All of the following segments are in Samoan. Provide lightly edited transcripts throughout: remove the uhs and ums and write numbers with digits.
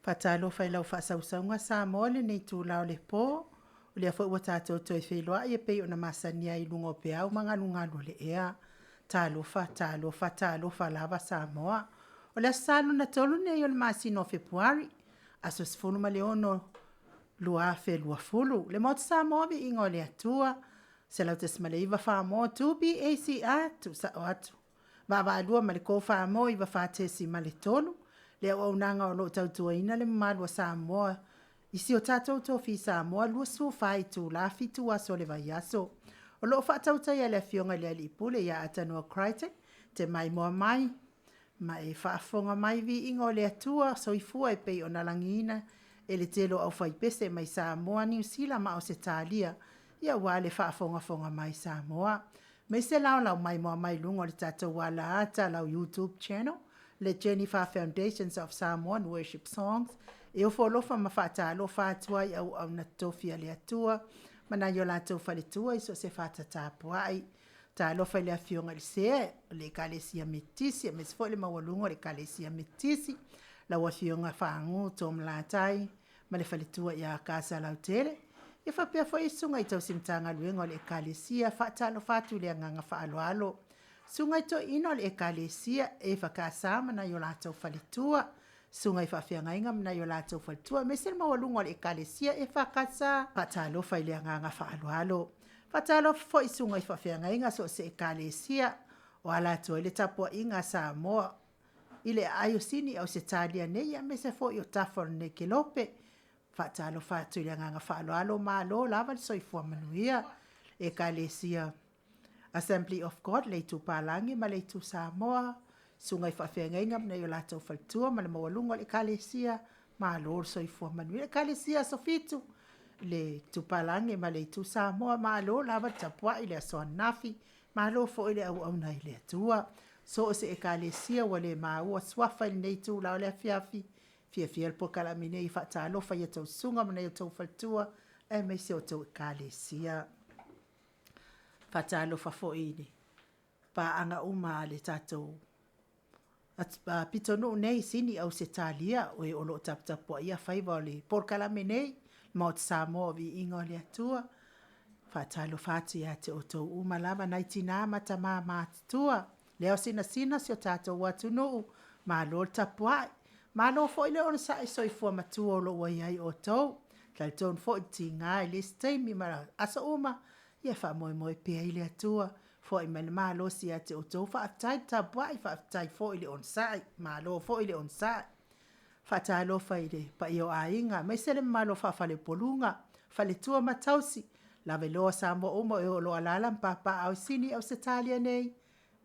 Faatalofa i lau faasausauga Samoa i lenei itula o le po, o lea foi ua tatou toe feiloai e pei ona masani ai i luga o peau ma galugalu o le ea. Talofa, talofa, talofa lava Samoa. O le Aso Sa lona 3 lenei o le masina o Fepuari, aso 16 2020. Le Maota Samoa, viiga o le Atua, 101.4 2BACR, tuusao atu, vaavaalua ma le K4 94.3 le auaunaga o lo o tautuaina le mamalu o Samoa i si o tatou tofi Samoa 24 itula, 7 aso o le vaiaso. O lo o faatautaia e le Afioga i le Alii Pule ia Atanoa Crichton, e te maimoa mai ma e faafofoga mai, viiga o le Atua, soifua e pei ona lagiina e le tele o aufaipese mai Samoa, Niu Sila ma Ausetalia, aua le faafogafoga mai Samoa. Aemaise la o lau maimoa mai i luga o le tatou alaata, lau YouTube channel, le Jennifer Foundations of Samoan Worship Songs, e ofo alofa ma faatalofa atu ai i auauna totofi a le Atua ma nai o latou faletua i so o se fata tapuai. Talofa i le afioga i le Sea o le Ekalesia Metotisi aemaise foi le maualuga o le Ekalesia Metotisi, lau Afioga Fagu Tom Latai ma le faletua ia Kasalautele, ia faapea foi susuga i tausi Matagaluega o le Ekalesia. Faatalofa atu i le agaga faaaloalo. Susuga i Toeaina o le Ekalesia EFKS ma nai o latou faletua, susuga i faafeagaiga ma nai o latou faletua, aemaise le maualuga o le Ekalesia EFKS, faatalofa i le agaga faaaloalo. Faatalofa foi i susuga i faafeagaiga so o se Ekalesia o ala atu ai le tapuaiga a Samoa i le aai o Sini Ausetalia nei, aemaise foi o tafa o lenei kelope. Faatalofa atu i le agaga faaaloalo, malo lava le soifua manuia. Ekalesia Assembly of God, le Itu Palagi ma le Itu Samoa, susuga i faafeagaiga ma nai o latou faletua ma le maualuga o le Ekalesia, malo le soifua manuia. Ekalesia Aso Fitu, le Itu Palagi ma le Itu Samoa, malo lava le tapuai i le aso ananafi, malo foi le auauna i le Atua. So o se Ekalesia ua le maua suafa i lenei itula o le afiafi, fiafia le polokalame nei e faatalofa i a outou susuga ma nai o outou faletua, aemaise o outou Ekalesia. Faatalofa foi i paaga uma a le tatou pitonuu nei i Sini Ausetalia, o e o lo o taputapuaia faiva o le polokalame nei, Maota Samoa o Viiga o le Atua. Faatalofa atu ia te outou uma lava, nai tina ma tama matutua, le ao sinasina o si o tatou atunuu, malo le tapuai, malo foi le onosai soifua matua o lo o ua i ai outou. E talitonu foi e tiga i le isi taimi ma aso uma, ia faamoemoe pea i le Atua, foi mai le malosi ia te outou. Faafetai le tapuai, faafetai foi le onosai, malo foi le onosai. Faatalofa i le paia o aiga aemaise le mamalu o faa-faleupoluga, faletua ma tausi, lavaloa Samoa uma o lo o alaala ma papaaao i Sini Ausetalia nei,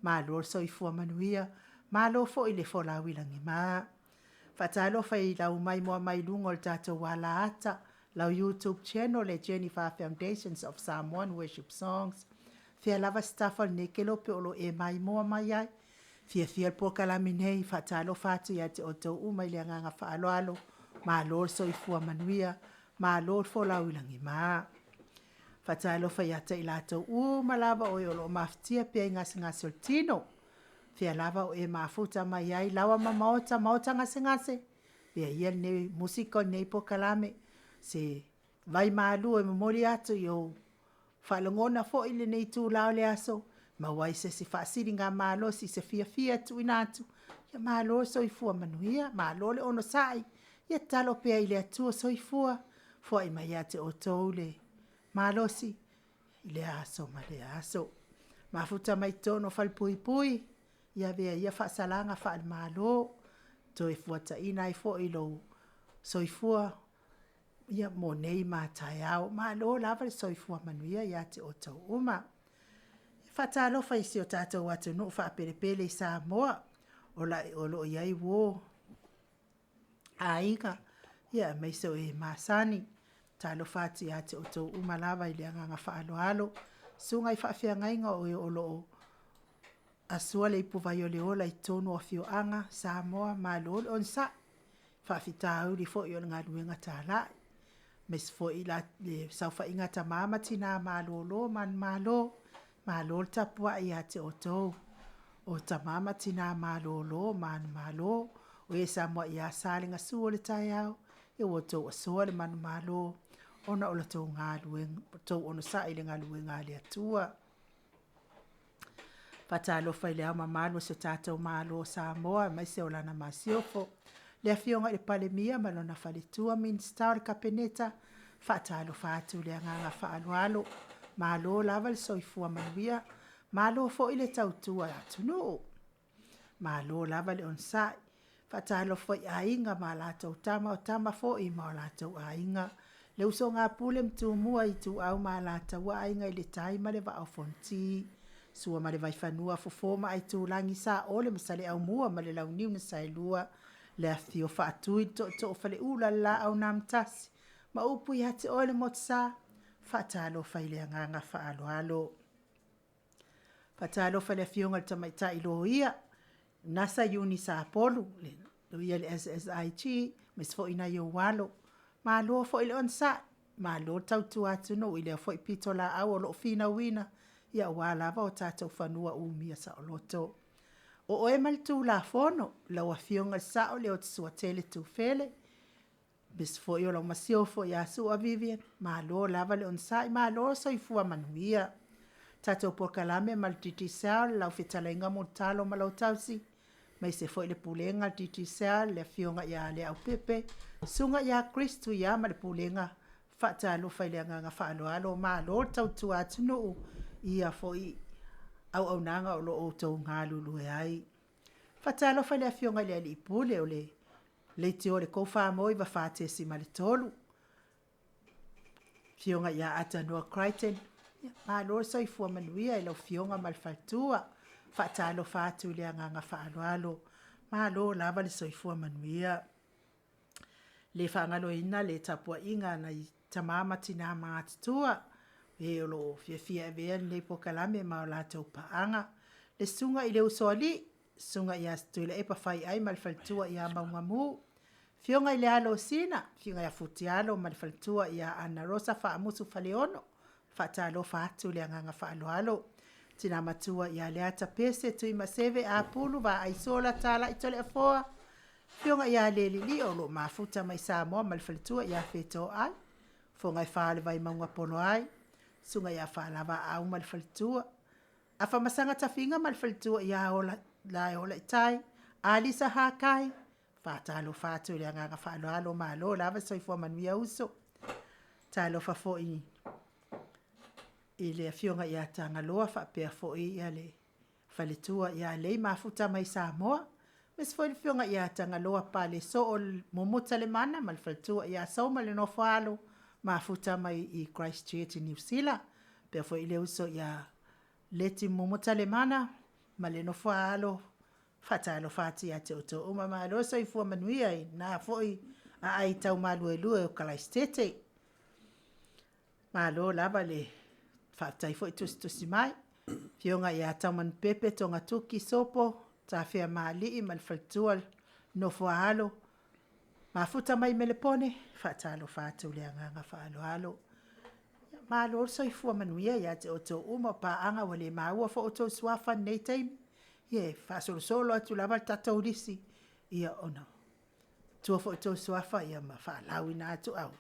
malo le soifua manuia, malo foi le folau i lagima. Faatalofa i lau maimoa mai luga o le tatou alaata, lau YouTube channel le Jennifer Foundations of Samoan Worship Songs, fea lava se tafa o lenei kelope o lo o e maimoa mai ai, fiafia le polokalame nei, faatalofa atu ia te outou uma i le agaga faaaloalo, malo le soifua manuia, malo le folau i lagima. Faatalofa ia te i latou uma lava o e o lo o mafatia pea i gasegase o le tino, fea lava o e mafuta mai ai, laoa ma maota, maota gasegase, avea ia lenei musika o lenei polokalame se vaimalu e momoli atu i ou faalogona foi i lenei itula o le aso, maua ai se isi faasiligamalosi i se fiafia e tuuina atu, ia malo le soifua manuia, malo le onosai, ia tatalo pea i le Atua soifua, foai mai ia te outou le malosi i lea aso ma lea aso. Mafuta mai totonu o falepuipui, ia avea ia faasalaga faale-Malo, toe fuataina ai foi lou soifua ia mo nei ma a taeao. Malo lava le soifua manuia ia te outou uma. E faatalofa i si o tatou atunuu faapelepele i Samoa, o lo o i ai uo, aiga, aemaise o e masani. Talofa atu ia te outou uma lava i le agaga faaaloalo. Susuga i faafeagaiga o e o lo o asua le ipuvai o le ola i totonu o afioaga, Samoa, malo le onosai, faafitauli foi o le galuega talai, aemaise foi le saofaiga a tama ma tina malolo manumalo, malo le tapuai ia te outou o tama ma tina malolo manumalo. O e sa muai ia Salega su o le taeao, ia ua outou asoa le manumalo ona o la outou galuega, outou onosai i le galuega a le Atua. Faatalofa i le Ao Mamalu o si o tatou Malo o Samoa aemaise o lana Masiofo, le Afioga i le Palemia ma lona faletua, Minisita o le Kapeneta, faatalofa atu i le agaga faaaloalo. Malo lava le soifua manuia, malo foi le tautua atunuu, malo lava le onosai. Faatalofa i Aiga ma latou Tama, o Tama foi ma o latou Aiga, le usoga a Pule ma Tumua, Ituau ma Alataua, Aiga i le Tai ma le Vaa o Fonoti, Sua ma le Vaifanua, Fofo ma Aitulagi, Saole ma Saleaaumua ma le Launiu na Saelua, le afifio o Faatui le Tootoo o Faleula, le Laau na Amotasi ma upu ia te oe le Motusa. Faatalofa i le agaga faaaloalo. Faatalofa i le Afioga i le Tamaitai Loia Nasa Iuni Sapolu, le Loia i le SSIG, aemaise foi nai ou alo. Malo foi le onosai, malo le tautua atunuu i lea foi pitolaau o lo o finauina, ia aua lava o tatou fanua umia saoloto. O oe ma le Tulafono, lau Afioga i le Sao Leotisuatele Tufele, aemaise foi o lau Masiofo ia Su'a Vivian, malo lava le onosai, malo le soifua manuia. Tatou polokalame ma le Digicel, lau fetalaiga Mulitalo ma lau tausi, aemaise foi le Pulega a le Digicel, le Afioga ia Leaupepe, Susuga ia Chris Tuia ma le Pulega, faatalofa i le agaga faaaloalo, malo le tautua atunuu i ia foi auaunaga o lo o outou galulue ai. Faatalofa i le Afioga i le Alii Pule o le Leitio le 494.3, Afioga ia Ata Noah Crichton, malo le soifua manuia i lau Afioga ma le faletua. Faatalofa atu i le agaga faaaloalo, malo lava le soifua manuia. Le faagaloina le tapuaiga a nai tama ma tina matutua, e o lo o fiafia e avea lenei polokalame ma o latou paaga. Le Susuga i le Usoalii, Susuga ia Tuilaepa Faiai ma le faletua ia Maugamu, Afioga i le alo o Sina, Afioga ia Futialo ma le faletua ia Ana Rosa Faamusu Faleolo, faatalofa atu i le agaga faaaloalo. Tina matua ia Leata Pese Tuimaseve Apulu Vaaisola Talai Toleafoa, Afioga ia Lelilio o lo o mafuta mai Samoa ma le faletua ia Fetoai, Fofoga e fa o le Vaimauga Poloai, Susuga ia Faalavaau ma le faletua, Afamasaga Tafiga ma le faletua ia Laeolaitai, Alisa Hakai, faatalofa atu i le agaga faaaloalo, malo lava soifua manuia uso. Talofa foi i le afioga ia Tagaloa faapea foi le faletua ia Lei Mafuta mai Samoa, aemaise foi le afioga ia Tagaloa Palesoo Mumuta Lemana ma le faletua ia Soma le Nofoaalo, mafuta mai i Christchurch i Niu Sila, faapea foi le uso ia Leti Mumuta Lemana ma le nofo a alo. Faatalofa atu ia te outou uma, malo le soifua manuia i lena foi aai taumaluelue o Kalaisitete. Malo lava le faafetai foi tusitusi mai. Afioga ia Taumanupepe Togatuki Sopo Tafeamalii ma le faletua le nofo a alo, mafuta mai Melepone, faatalofa atu i le agaga faaaloalo. Malo le soifua manuia ia te outou uma, o paaga ua le maua foi outou suafa i lenei taimi, ia e faasolosolo atu lava le tatou lisi, ia ona maua foi outou suafa ia ma faalauina atu. Ae o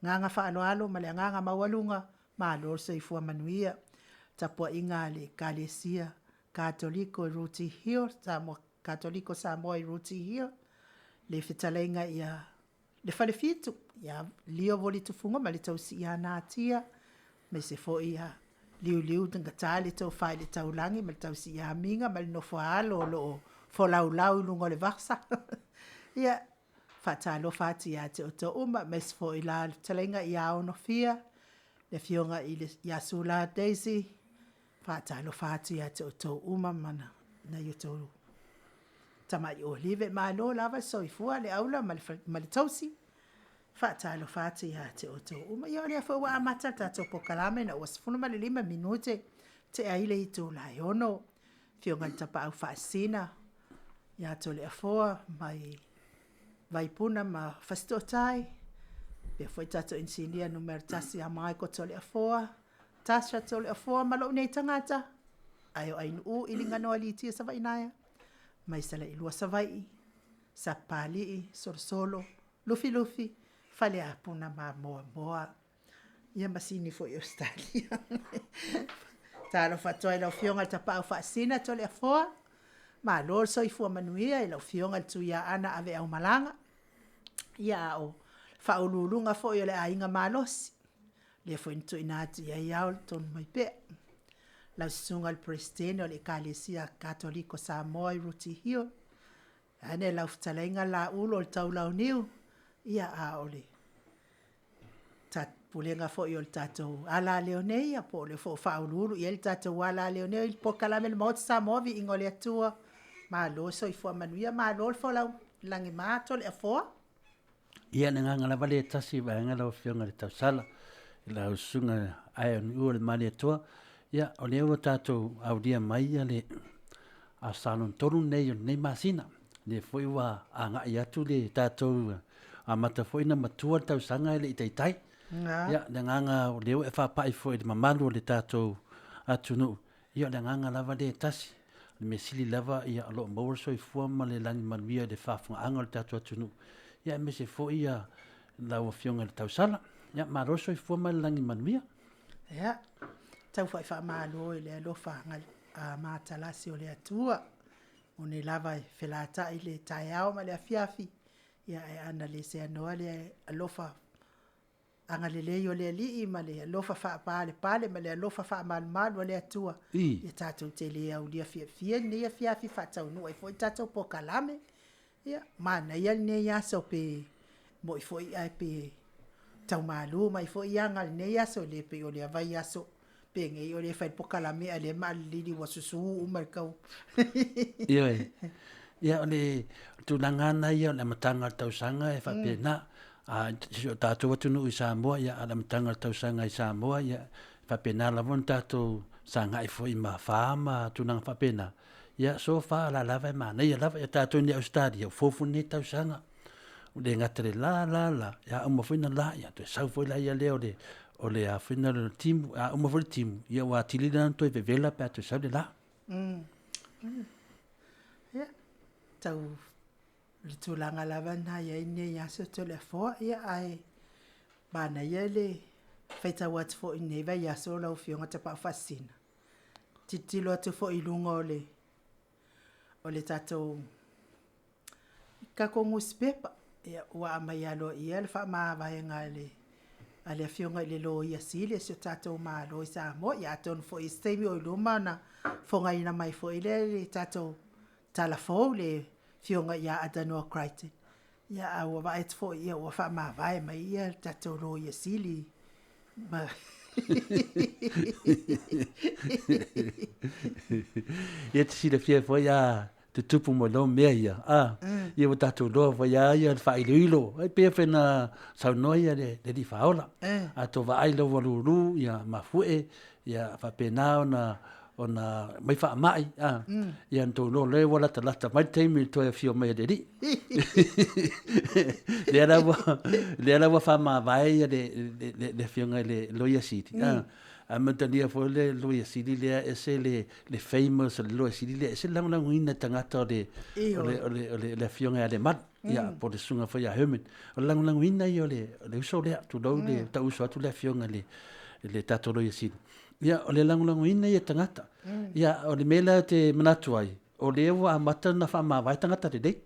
le agaga faaaloalo ma le agaga maualuga, malo le soifua manuia. Tapuaiga a le Ekalesia Katoliko i Rooty Hill, Samoa Katoliko Samoa i Rooty Hill, le fetalaiga ia Le Falefitu, ia Leo Voli Tufuga ma le tausi ia Natia, aemaise foi ia Liuliu Dagata le tofa i le Taulagi ma le tausi ia Amiga ma le nofo a alo o lo o folaulau i luga o le vasa. Ia, faatalofa atu ia te outou uma, aemaise foi la le fetalaiga ia Onofia, le afioga ia Sula Daisy, faatalofa atu ia te outou uma ma nai o outou tamai olive. Malo lava le soifua le aula ma le tausi, faatalofa atu ia te outou uma. Ia o lea foi ua amata le tatou polokalame ina ua 15 minute tea ai le itula e 6. Afioga i le Tapaau Faasisina ia Toleafoa mai Vaipuna ma Fasitootai, faapea foi le tatou inisinia numera 1 ia Michael Toleafoa, Tasha Toleafoa ma lou nei tagata, ae o Ainuu Iliganoa Litia Savaiinaea, mai Salailua Savaii. Sapapalii, Solosolo, Lufilufi, Faleapuna ma Moamoa. Ia ma Sini foi i Ausetalia. Talofa atu ai i lau Afioga i le Tapaau Faasisina Toleafoa, malo le soifua manuia i lau Afioga i le Tuiaana Aveaumalaga, ia a o Faauluuluga foi o le Aiga Malosi, lea foi na tuuina atu i ai ao le tonu mai pea. Lau Susuga i le Peresetene o le Ekalesia Katoliko Samoa i Rooty Hill, vaeane lau fetalaiga Laulu o le Taulauniu, ia a o le Pulega foi o le tatou alaleo nei, ia po o le foi ua faauluulu i ai le tatou alaleo nei i le polokalame a le Maota o Samoa, Viiga o le Atua, malo le soifua manuia, malo le folau i lagima Toleafoa. Ia, o le agaga lava lea e tasi vaega lau Afioga i le tausala i lau susuga Aeoniua o le Malietoa. Ia, o lea ua tatou aulia mai le aso lona tolu lenei o lenei masina. O lea foi ua agai atu le tatou amata foi ona matua le tausaga e le i taitai. Ia, le agaga o lea ua e faapai foi i le mamalu o le tatou atunuu, ia o le agaga lava lea e tasi. O le mea sili lava ia o lo o maua le soifua ma le lagi manuia i le faafofogaaga o le tatou atunuu, ia aemaise foi ia lau Afioga i le tausala. Ia malo le soifua ma le lagi manuia. Ia, tau foi faamalo i le alofa matalasi o le Atua, o nei lava e felatai le taeao ma le afiafi, ia ae ana le seanoa le alofa agalelei o le Alii ma le alofa faapalepale ma le alofa faamalumalu a le Atua, ia tatou te le aulia fiafia lenei afiafi faataunuu ai foi le tatou polokalame. Ia, manaia lenei aso pe moi foi ae pe tau malu mai foi aga o lenei aso, le pei o lea vaiaso penei o lea e fai le polokalame a o lea e maalilili ua susu uma i le tau. Ioe. Ia, o le tulaga lava lena ia o le amataga o le tausaga e faapena. A si o tatou atunuu i Samoa, ia, a o le amataga o le tausaga i Samoa, ia, e faapena lava ona tatou sagai foi ma fa ma tulaga faapena. Ia, so far o la lava e manaia lava. Ia tatou nei i Ausetalia, ua fou foi lenei tausaga. Ua le gata i le la la la, ia a uma foi ona la, ia toe sau foi lea o le o le a foi na le timu, a uma foi le timu, ia ua atili la ona toe vevela pe a toe sau le la. Ia, tau le tulaga lava lena e i ai lenei aso Toleafoa, ia ae manaia le faitau atu foi i lenei vaiaso lau Afioga Tapaau Faasisina, tilotilo atu foi i luga o le o le tatou tatou nusipepa, ia ua aumai aloaia le faamavaega a le a le Afioga i le Loia Sili a si o tatou Malo i Samoa. Ia atonu foi i se taimi o i luma ona fogaina mai foi lea i le tatou tala fou le Afioga ia Adanoa Crichton. Ia a ua vaai atu foi ia ua faamavae mai ia le tatou Loia Sili ma Ia te silafia foi a tutupu mai loa mea ia, a, ia ua tatou iloa foi lava ia le faailoilo. Ai pei foi ona saunoa ia le Alii Faaola. A tou vaai loa ua lulu ia mafuie, ia faapena ona ona mai faamai, a, ia ona outou iloa lea ua latalata mai le taimi i le toe afio mai o le Alii. Lea la ua, lea la ua faamavae ia le, le, le Afioga i le Loia Sili, a, ae manatua foi le Loia Sili lea e ese le, le famous o le Loia Sili lea, e ese le lagolagoina e tagata o le, o le, o le, o le, le Afioga ia Lemalu, ia, po o le Susuga foi ia Herman. O le lagolagoina ia o le, o le uso lea, tulou le tau uso atu le Afioga i le, i le tatou Loia Sili. Ia, o le lagolagoina ia e tagata. Ia, o le mea lea ou te manatu ai, o lea ua amata ona faamavae tagata lelei.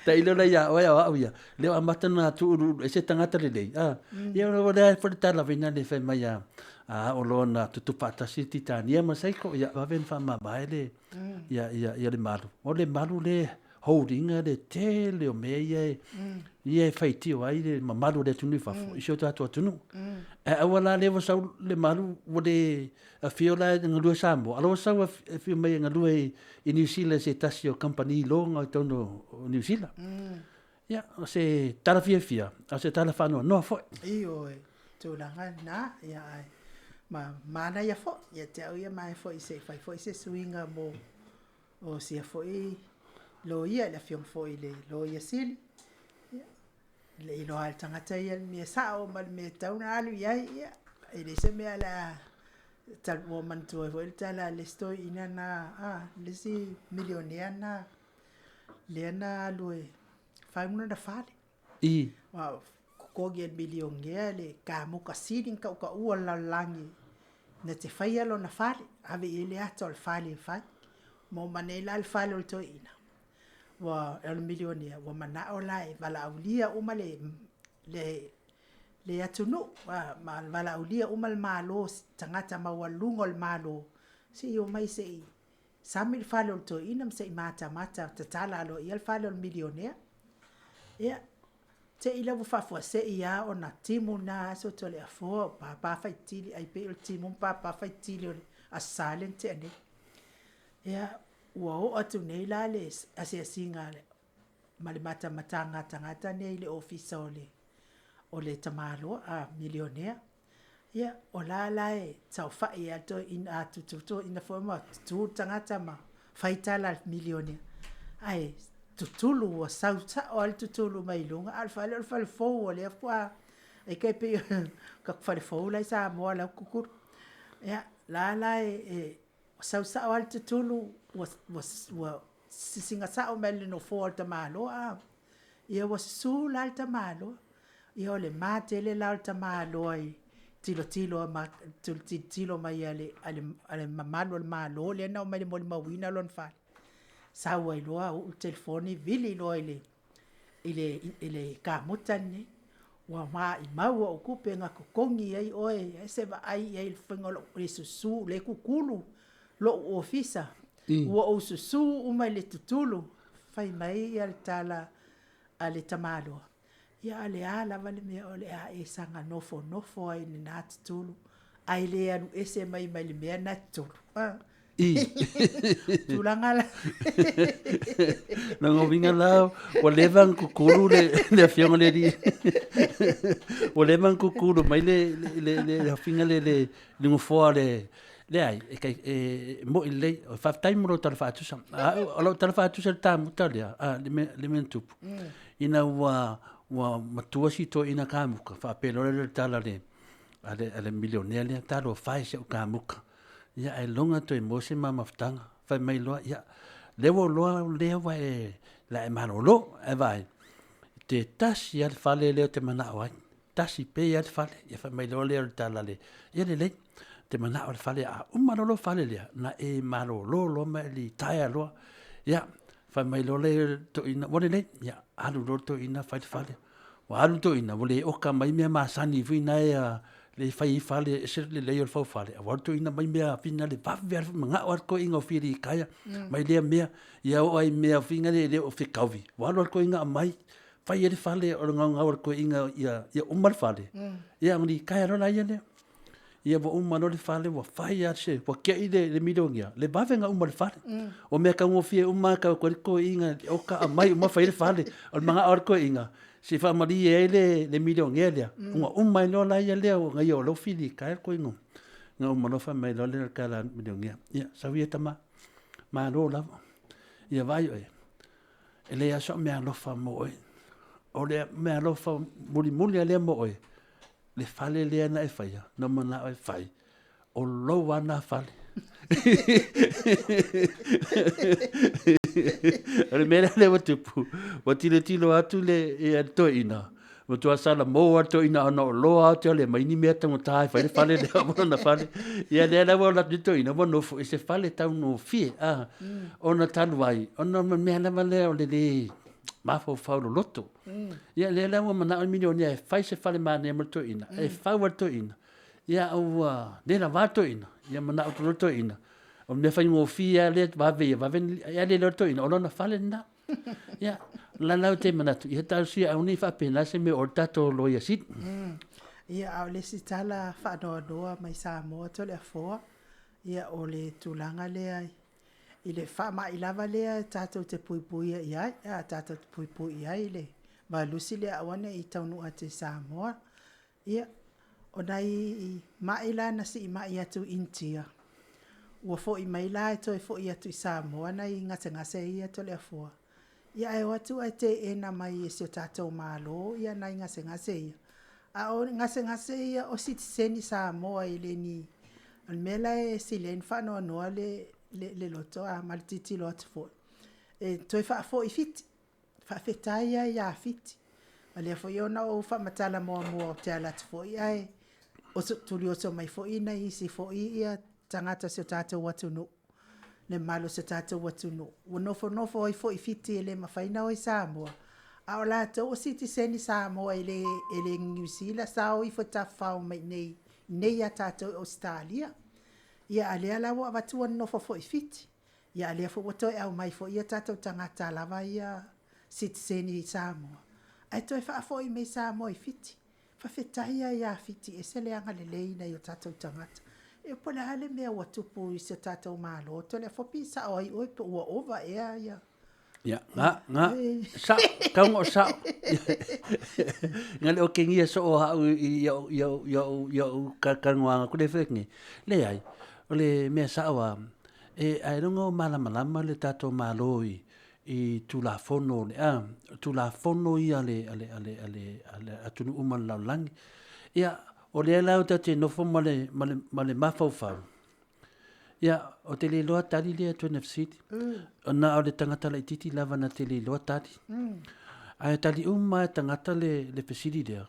Tailo la ia oe o au ia, lea ua amata ona tuuluulu ese tagata lelei. Ah, ia o lea foi le tala foi le fai mai a a o loa na tutupu faatasi Titania ma Seiko, ia vave ona faamavae le ia ia ia Lemalu. O Lemalu le holding le tele o mea ia e, ia e faitio ai le mamalu o le atunuu i fafo, i si o tatou atunuu. Ae aua la lea ua sau Lemalu ua le afio la e galue Samoa, a o la ua sau afio mai e galue i Niu Sila i se tasi o kamupani loga i totonu o Niu Sila. Ia, o se tala fiafia, a o se tala faanoanoa foi. Ioe, tulaga lena, ia ae ma manaia foi ia te au ia ma e foi se i fai foi se suiga mo o sia foi loia, le afioga foi i le Loia Sili. Ia, le iloa lava e le tagata ia le mea sao ma le mea e tatau ona alu i ai, ia, e leai se mea o le a Ua manatua ai foi le tala a le isi toeaina na, le isi milionea na lea na alu e fai lona fale. Ua totogi e le milionea le kamuta sili ona tautaua o le lalolagi na te faia lona fale, ave i ai le ata o le fale e fai. Maua mai nei la le fale o le toeaina, ua o le milionea, ua manao la e valaaulia uma le atunuu, ma valaaulia uma le Malo, tagata maualuluga o le Malo, se i omai se i sami le fale o le toeaina ma se i matamata, tatala aloaia le fale o le milionea. Ia, te i la ua faafuasei lava ona timu lena aso Toleafoa o papa Faitili, ai pei o le timu ma papa Faitili o le Aso Sa lea na tea nei. Ia, ua oo atu nei la le asiasiga ma le matamataga a tagata nei i le ofisa o le tamaloa, a milionea. Ia, o la la e saofai lava le toeaina, a tutu toeaina foi ma tutu le tagata ma fai tala a le milionea, ae tutulu, ua sau sao lava le tutulu mai luga, a o le fale o le fale fou o lea faatoa, e tai pei o le tatou fale fou la e i Samoa la e tutulu. Ia, la la e sau sao lava le tutulu ua sisina sao mai le nofoa o le tamaloa. Ia ua susu la le tamaloa. Ia o le ma tele la o le tamaloa i tilotilo tilotilo mai a le mamalu o le Malo lea na omai e molimauina lona fale, sau ai loa uu le telefoni vili loa i le kamuta lenei, ua maumau ou tupe na totogi ai oe, e ai se vaai i ai i le faiga o lou le susu, o lea e tutulu lou ofisa, ua ou susu uma i le tutulu. Fai mai le tala a le tamaloa, ia a o le a lava le mea o le a e saga nofonofo ai i lena tutulu, ae le alu ese mai ma le mea lena e tutulu. Tulaga la. Lona uiga la, ua leva ona kukulu le afioga i le alii. Ua leva ona kukulu mai le afiga le le nofoa le leai, e, kai, e moi lelei. Faafetai mo lou tala faatusa. O lau tala faatusa le tamuta lea, le mea na tupu. Ina ua ua matua si toeaina kamuka, faapea loa lea o le tala a le milionea lea, talofa e i si au kamuka. Ia ae loga toe maua se ma mafutaga. Fai mai loa, ia, lea ua loa lea ua e la e malolo, ae vaai, te tasi lava le fale lea ou te manao ai. Tasi pea le fale. Ia fai mai loa lea o le tala le, ia lelei, te manao le fale, a uma loa lou fale lea, na e malolo loa ma e litaea loa. Ia, fai mai loa le toeaina, ua lelei, ia, alu loa le toeaina fai le fale. Ua alu le toeaina, ua le oka mai mea masani foi na e fai ai fale, ese le lelei o le faufale, a ua alu le toeaina mai mea fina le vave lava, manao lava le toeaina o fia litaea, mai lea mea, ia oo lava i mea fina le le o fekaui, ua alu lava le toeaina aumai, fai ai le fale, o le gaogao a le toeaina ia uma le fale, ia ona litaea loa laia lea. Ia ua uma loa le fale ua fai lava se, ua tiai le milionea, le vave ona uma o le fale. O mea taugofie uma lava tau atu ai le toeaina e oka aumai uma fai ai le fale. O le manao o le toeaina, se i faamalie ai le milionea lea, ona uma ai loa laia lea ona ia o lea ua filitaia le toeaina. Na uma loa fai mai loa lea o le tala a le milionea, ia sau ia tama, malo lava, ia vaai oe, e leai lava sau meaalofa mo oe. O le meaalofa mulimuli lava lea mo oe, le fale lea na e faia, na ou manao e fai, o lou lava lena fale. O le mea lea lea ua tupu, ua tilotilo atu le, ia, le toeaina, matua salamo lava le toeaina ona o loa atu le mai ni mea taugata e fai le fale lea ma lona fale. Ia lea la ua alu atu nei le toeaina ua nofo i se fale taugofie, ona talu ai, ona o le mea lava lea o le lē mafaufau loloto. Ia lea la ua manao le milionea e fai se fale manaia mo le toeaina, e fau lava le toeaina, ia ua le lava le toeaina, ia manao atu loa le toeaina, o le mea faigofie lava lea e vave ia vave ona, a le iloa e le toeaina, o lona fale lena. Ia, o la la ou te manatu, ia talosia aua ne i faapena se mea o le tatou Loia Sili. Ia, a o le isi tala faanoanoa mai Samoa Toleafoa, ia o le tulaga lea i le faamai lava lea tatou te puipuia i ai, a tatou te puipui i ai i le vaelusi lea aua ne i taunuu atu i Samoa. Ia, o nai mai la na siimai atu i Initia, ua foi mai la e toe foi atu i Samoa nai gasegase ia Toleafoa. Ia ae o atu ae teena mai e si o tatou Malo ia nai gasegase ia. A o gasegase ia o sitiseni Samoa e le ni O le mea la e sili ai ona faanoanoa le, le, le loto a ma le tilotilo atu foi, e toe faafoi i Fiti, faafetai lava ia Fiti. O lea foi ona ou faamatala muamua ou te ala atu foi ae oso, tuli oso mai foi nai isi foi ia tagata o si o tatou atunuu, le mamalu o si o tatou atunuu, ua nofonofo ai foi i Fiti e le mafai ona o i Samoa, a o latou o sitiseni Samoa e le, e le Niu Sila, sa o ifo e tafafao mai i inei ia tatou i Ausetalia. Ia a lea la ua avatu ua nonofo foi i Fiti. Ia a lea foi ua toe aumai foi ia tatou tagata lava ia sitiseni i Samoa, ae toe faafoi mai Samoa i Fiti. Faafetai lava ia Fiti, e ese le agalelei i nai o tatou tagata. Ia po o le a le mea ua tupu i si o tatou Malo, Toleafoa pe sao ai oe pe ua ova ea ia. Ia, nga, nga, sao, tau o sao. Nga le o kengia so o hau i iau, iau, iau, iau kalanoanga ku le wheke. Leai, o le mea sao a, e ae longa o malamalama le tatou Malo i, i Tulafono le a, Tulafono ia a le, a le, a le, a le, a le atunuu uma o le lalolagi. Ia, o lea la ta te nofo ma le, ma le, ma le mafaufau, ia, ou te le iloa tali lea tuai fesili. Na o le tagata laitiiti lava na te le iloa tali. Ae tali uma lava e tagata le, le fesili lea.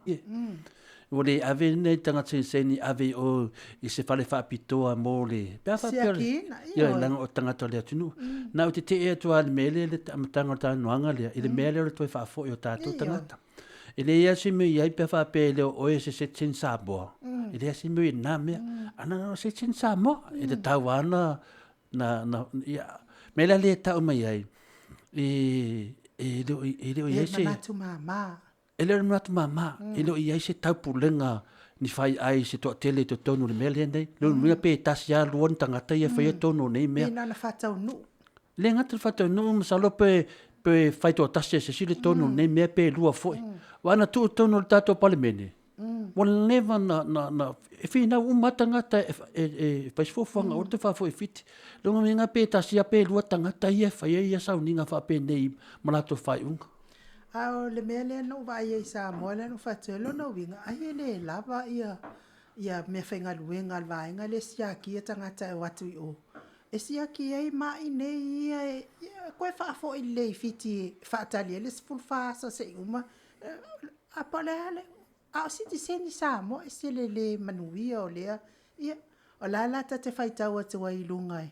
Ua le ave nei tagata seniseni ave i o i se fale faapitoa mo le pe a faapea le ia leaga o tagata o le atunuu. Na ou tetee atu lava i le mea lea i le amataga o le talanoaga lea i le mea lea o le toe faafoi o tatou tagata. E leai lava se mea i ai pe a faapea e le o oe o se citizen Samoa. E leai se mea i lena mea. A na o citizen Samoa, e tatau lava ona na, na, ia, mea la lea e tau mai ai, e, e le o, e le o i ai se... manatu mama. E le o le manatu mama, e le o i ai se taupulega ni fai ai se toatele i totonu o le mea lea nei. Lona uiga pe tasi lava lua ni tagata ia e faia tonu o nei mea. Pe na ona faataunuu. Le gata i le faataunuu, masalo pe, pe fai toatasi e se isi le tonu o lenei mea pe lua foi. Aua ana tuu i totonu o le tatou Palemene, ua leva na, na, na, e finau uma lava tagata e, e, e fai se fuafuaga aua le toe faafoi i Fiti. Lona uiga pe tasi lava pe lua tagata ia e faia ia sauniga faapenei ma latou faaiuga. A o le mea lea na ou vaai ai i Samoa lea na ou fai atu ai, o lona uiga, ai e le lava ia, ia meafaigaluega a le vaega lea e siakia tagata e o atu i o, e siaki ai mai nei ia e toe faafoi lelei i Fiti e faatali ai le 14 aso se i uma. A po o le a le... A o sitiseni Samoa, e ese le le manuia o lea. Ia, o la la ta te faitau atu ai i luga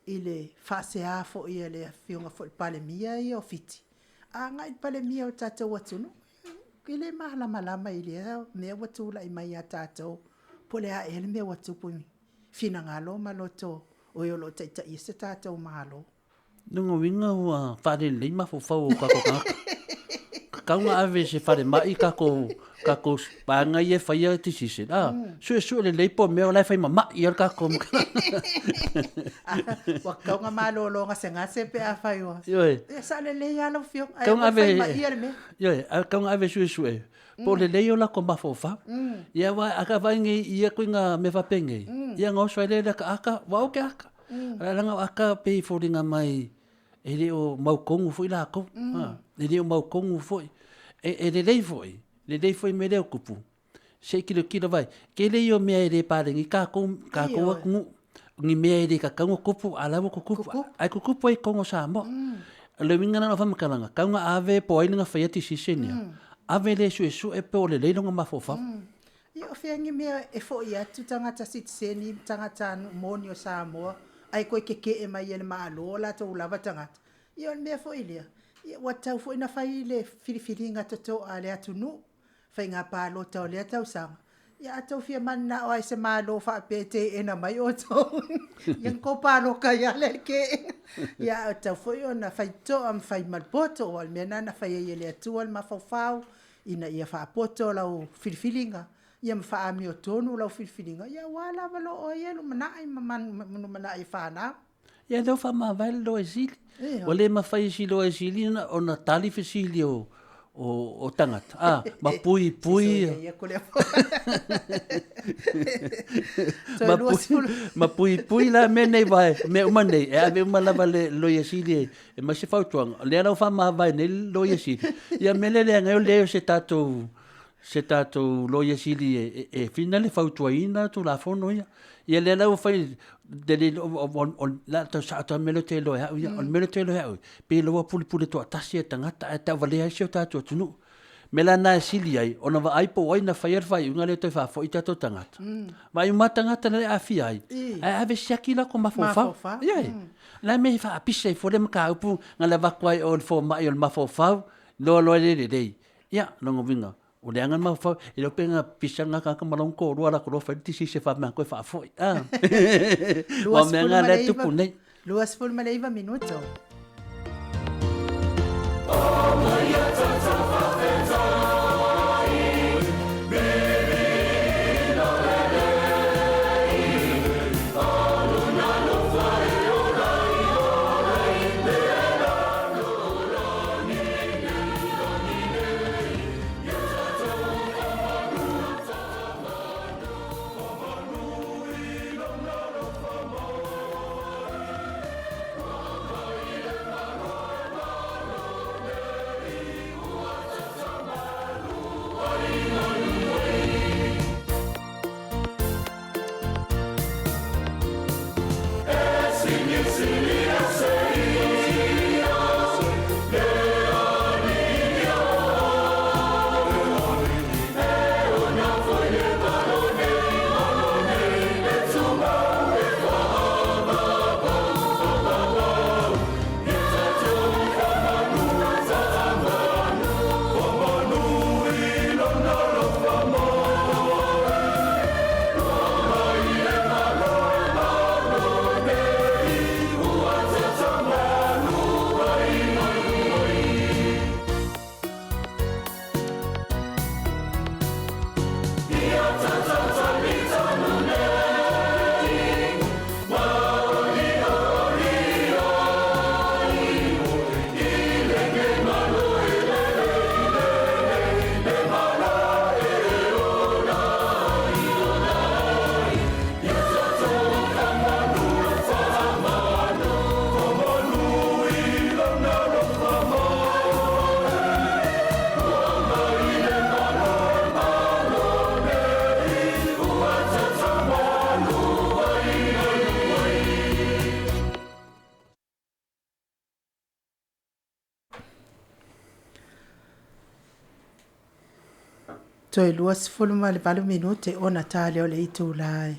i le faasea foi a le Afioga foi i le Palemia ia o Fiti, a agai i le Palemia o le tatou atunuu, e le malamalama i lea mea ua tulai mai ia tatou, po o le a ea le mea ua tupu i finagalo ma loto o e o lo o taitaia se tatou Malo. Lona uiga ua faalelelei mafaufau o tatou tagata. Tatau ona ave i se falemai tatou tatou vaega ia e faia decision. Ah, suesue lelei po o mea o la e fai mama'i lava le tatou Ua tatau ona malolo gasegase pe afai ua. Ioe. Ia sao lelei lava lau Afioga, ae Tatau ona aua le ave fai maia le mea. Ioe, ae tatau ona ave e suesue po o lelei o latou mafaufau. Ia aua a ta vaai nei i ia ituaiga mea faapenei, ia ona oso ai lea i le ataata, ua ote ata. Leaga o ata pei e foliga mai e le o mautonu foi latou, e le o mautonu foi. E lelei foi, lelei foi mea lea e tupu, se i tilotilo, vaai, tele ia o mea e le paleni tatou, tatou atunuu, ni mea e le tatau ona tupu a o la e ua tutupu, ae tutupu ai i totonu o Samoa. O le uiga la o lau faamatalaga, tatau ona ave po o ai na faia decision ia, ave lea e suesue po o lelei lona mafaufau. Ia o fea ni mea e foi atu tagata sitiseni ma tagata moni o Samoa ae toe keke'e mai e le Malo o latou lava tagata? Ia o le mea foi lea, ia ua tatau foi ona fai le filifiliga toto'a a le atunuu, faiga palota o lea tausaga. Ia a tou fia mananao lava i se Malo faapea e teena mai outou, ia ona tou palota ai lava lea i le teena. Ia ae tatau foi ona fai to'a ma fai ma le poto, aua o le mea lena na fai ai e le Atua le mafaufau, ina ia faapoto lau filifiliga, ia ma faaamiotonu lau filifiliga, ia aua lava lo oe ia lumanai ma lumanai e fanau. Ia lea ua faamavae le Loia Sili. Ua le mafai e si Loia Sili ona tali fesili o, o, o tagata, a, ma puipui ma, pui, ma puipui la mea nei vae, mea uma nei, e ave uma lava le Loia Sili e, e mai se fautuaga. O lea la ua faamavae nei le Loia Sili. Ia mea lea leaga ai o lea o se tatou se tatou Loia Sili e, e, e fina le fautuaina Tulafono ia. Ia lea la ua fai, la tau sao tau mea lea ou te iloa e au ia. O le mea lea ou te iloa e au, pe loa pulepule toatasi e tagata ae tauvalea ai si o tatou atunuu. Mea la na e sili ai, ona vaai po o ai na faia le faaiuga lea toe faafoi tatou tagata. Vaai uma tagata na le aafia ai, ae ave siaki latou mafaufau. Ioe. La mea e faapisa ai fua le mataupu na le avatu ai o le fomai o le mafaufau, loa loa le lelei. Ia, lona uiga, ua leaga le mafaufau, e le o pe na pisa lena tagata ma lona toalua latou loa fai le disease e faapea toe faafoi. Ah. Ua mea na lea tupu nei. 29 minuto. Toe 28 minute ona ta lea o le itula e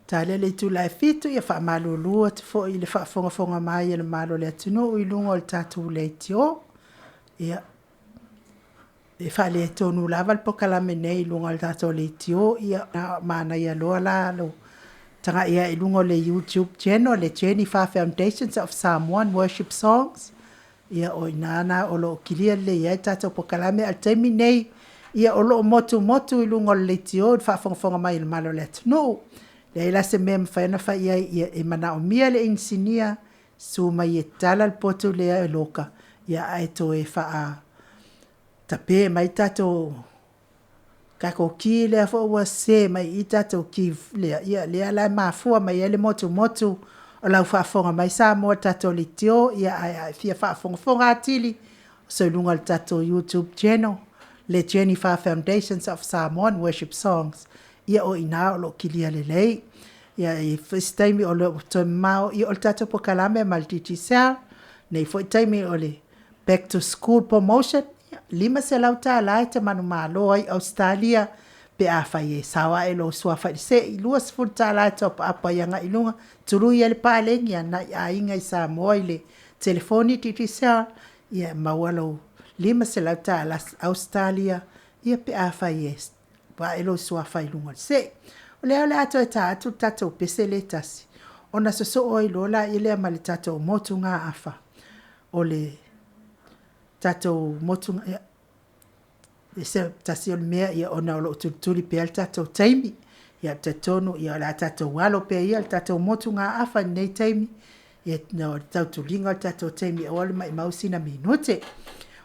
ta lea le itula e 7. Ia faamalulu atu foi i le faafogafoga mai a le malo o le atunuu i luga o le tatou leitio. Ia, e faaletonu lava le pokalame nei i luga o le tatou leitio. Ia, manaia loa la lo tagai i luga o le YouTube channel, le Jennifer Foundations of Samoan Worship Songs. Ia, o i ina na o lo o kilia lelei ai tatou pokalame. A o le taimi nei, ia o lo o motumotu i luga o le leitio i le faafogafoga mai i le malo o le atunuu. Leai la se mea e mafai ona fai ai, ia e manaomia le inisinia susu mai e tala le potu lea e loka, ia ae toe faa tape mai tatou tatou ki lea foi ua sese mai i tatou ki lea, ia lea la e mafua mai ai le motumotu o lau faafofoga mai Samoa tatou leitio. Ia ae a fia faafogafoga atili, so i luga o le tatou YouTube channel, le Jennifer Foundations of Samoan Worship Songs, ia o i ina o lo o kilia lelei. Ia i isi taimi o le toe mamao, ia o le tatou pokalame ma le Digicel, nei foi taimi o le Back to School Promotion, $500 e te manumalo ai Ausetalia pe afai e sao ae lou suafa i le sei, $20 e tauapaapa ai agai i luga, tului ai le paleni a nai aiga i Samoa i le telefoni Digicel, ia maua lou $500 Ausetalia, ia pe afai e vae lou suafa i luga o le sei. O lea o le a toe ta atu le tatou pese le tasi, ona sosoo ai loa la lea ma le tatou motugaafa. O le tatou motu, ia, e se tasi o le mea, ia, ona o lo o tulituli pea le tatou taimi. Ia, talitonu, ia, o le a tatou alo pea ia le tatou motugaafa i lenei taimi, ia, no, le tautuliga o le tatou taimi, aua le maimau sina minute.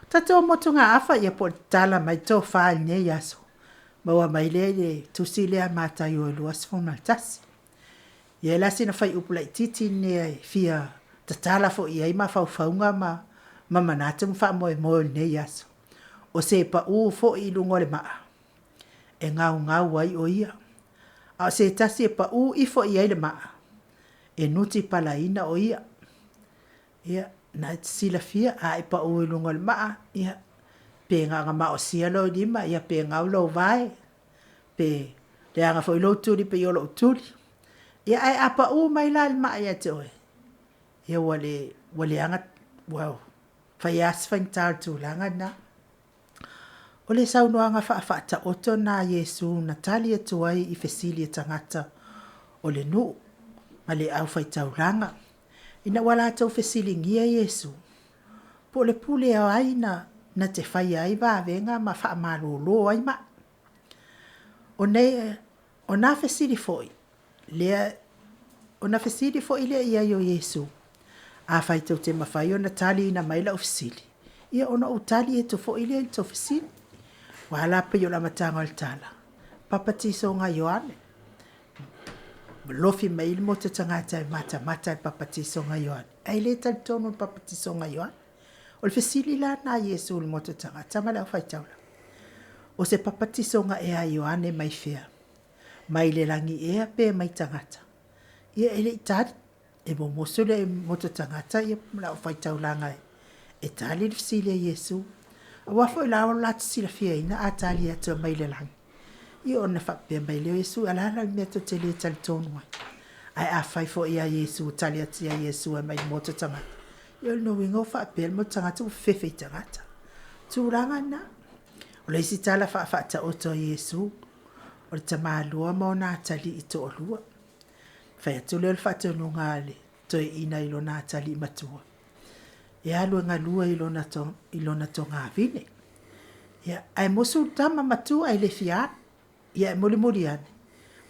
O tatou motugaafa, ia, po o le tala mai tofa i lenei aso, maua mai lea i le tusi lea Mataio e 21. Ia la sina fuaiupu laitiiti lenei e fia tatala foi i ai mafaufauga ma manatu ma faamoemoe o lenei aso. O se paʻū foi i luga o le maa, e gaugau ai ʻo ia. A o se tasi e paʻū ifo i ai le maa, e nuti palaina ʻo ia. Ia, na e te silafia, a e paʻū i luga o le maa, ia, pe gagamaosia lou lima, ia pe gau lou vae, pe leaga foi lou tuli pei o lou tuli. Ia ae a paʻū mai la le maa ia te oe, ia ua le, ua leaga, ua fai lava si faigata o le tulaga lena. O le saunoaga faafaataoto lena a Iesu na tali atu ai i fesili a tagata o le nuu ma le aufaitaulaga, ina ua latou fesiligia Iesu, po o le pule o ai na na te faia ai vavega ma faamalōlō ai maʻi. O nei, o nā fesili foi lea, ona fesili foi lea i ai o Iesu, Afai tou te mafai ona taliina mai lau fesili, ia ona ou tali atu foi lea i le tou fesili. Ua ala pei o le amataga o le tala, Papatisoga a Ioane. Lofi mai le motu tagata e matamata i le papatisoga a Ioane, ae le talitonu i le papatisoga a Ioane. O le fesili la lena a Iesu i le motu tagata ma le aufaitaulaga, O se papatisoga ea a Ioane mai fea? Mai le lagi ea pe mai tagata? Ia e le i tali. E momosu le motu tagata ia ma le aufaitaulaga e tali le fesili a Iesu. Aua foi la o la te silafiaina a tali atu e mai le lagi. Ia ona faapea mai lea o Iesu, a la la le mea tou te le talitonu ai. Ae afai foi ia Iesu tali atu ia Iesu e mai le motu tagata, ia o lona uiga ua faapea le motu tagata ua fefefe i tagata. Tulaga na. O le isi tala faafaataoto a Iesu, o le tamaloa ma ona atalii toalua. Fai atu lea o le faatonuga a le toeaina i lona atalii matua, e alu e galue i lona, i lona togavine. Ia, ae musu le tama matua e le fia alu. Ia, e mulimuli ane.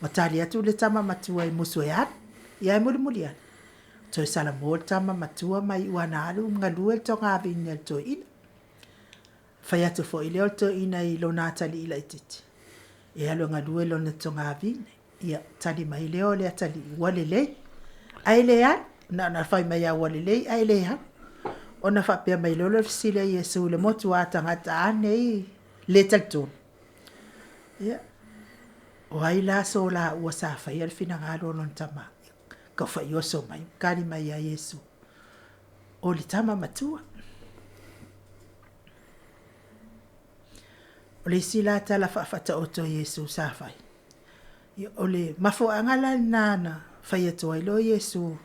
Ua tali atu le tama matua e musu e alu. Ia, e mulimuli ane. Toe salamo le tama matua ma iu ana alu galue le togavine a le toeaina. Fai atu foi lea o le toeaina i lona atalii laitiiti, e alu e galue lona togavine. Ia, tali mai lea o le atalii, ua lelei, ae le alu. Na ona fai mai lava ua lelei ae le alu. Ona faapea mai loa lea o le fesili a Iesu i le motu a tagata a nei le talitonu. Ia, o ai la so laua sa faia le finagalo o lona tama? Ka faioso mai, tali mai ia Iesu, o le tama matua. O le isi la tala faafaataoto a Iesu sa fai, ia, o le mafuaaga la lena na fai atu ai loa Iesu,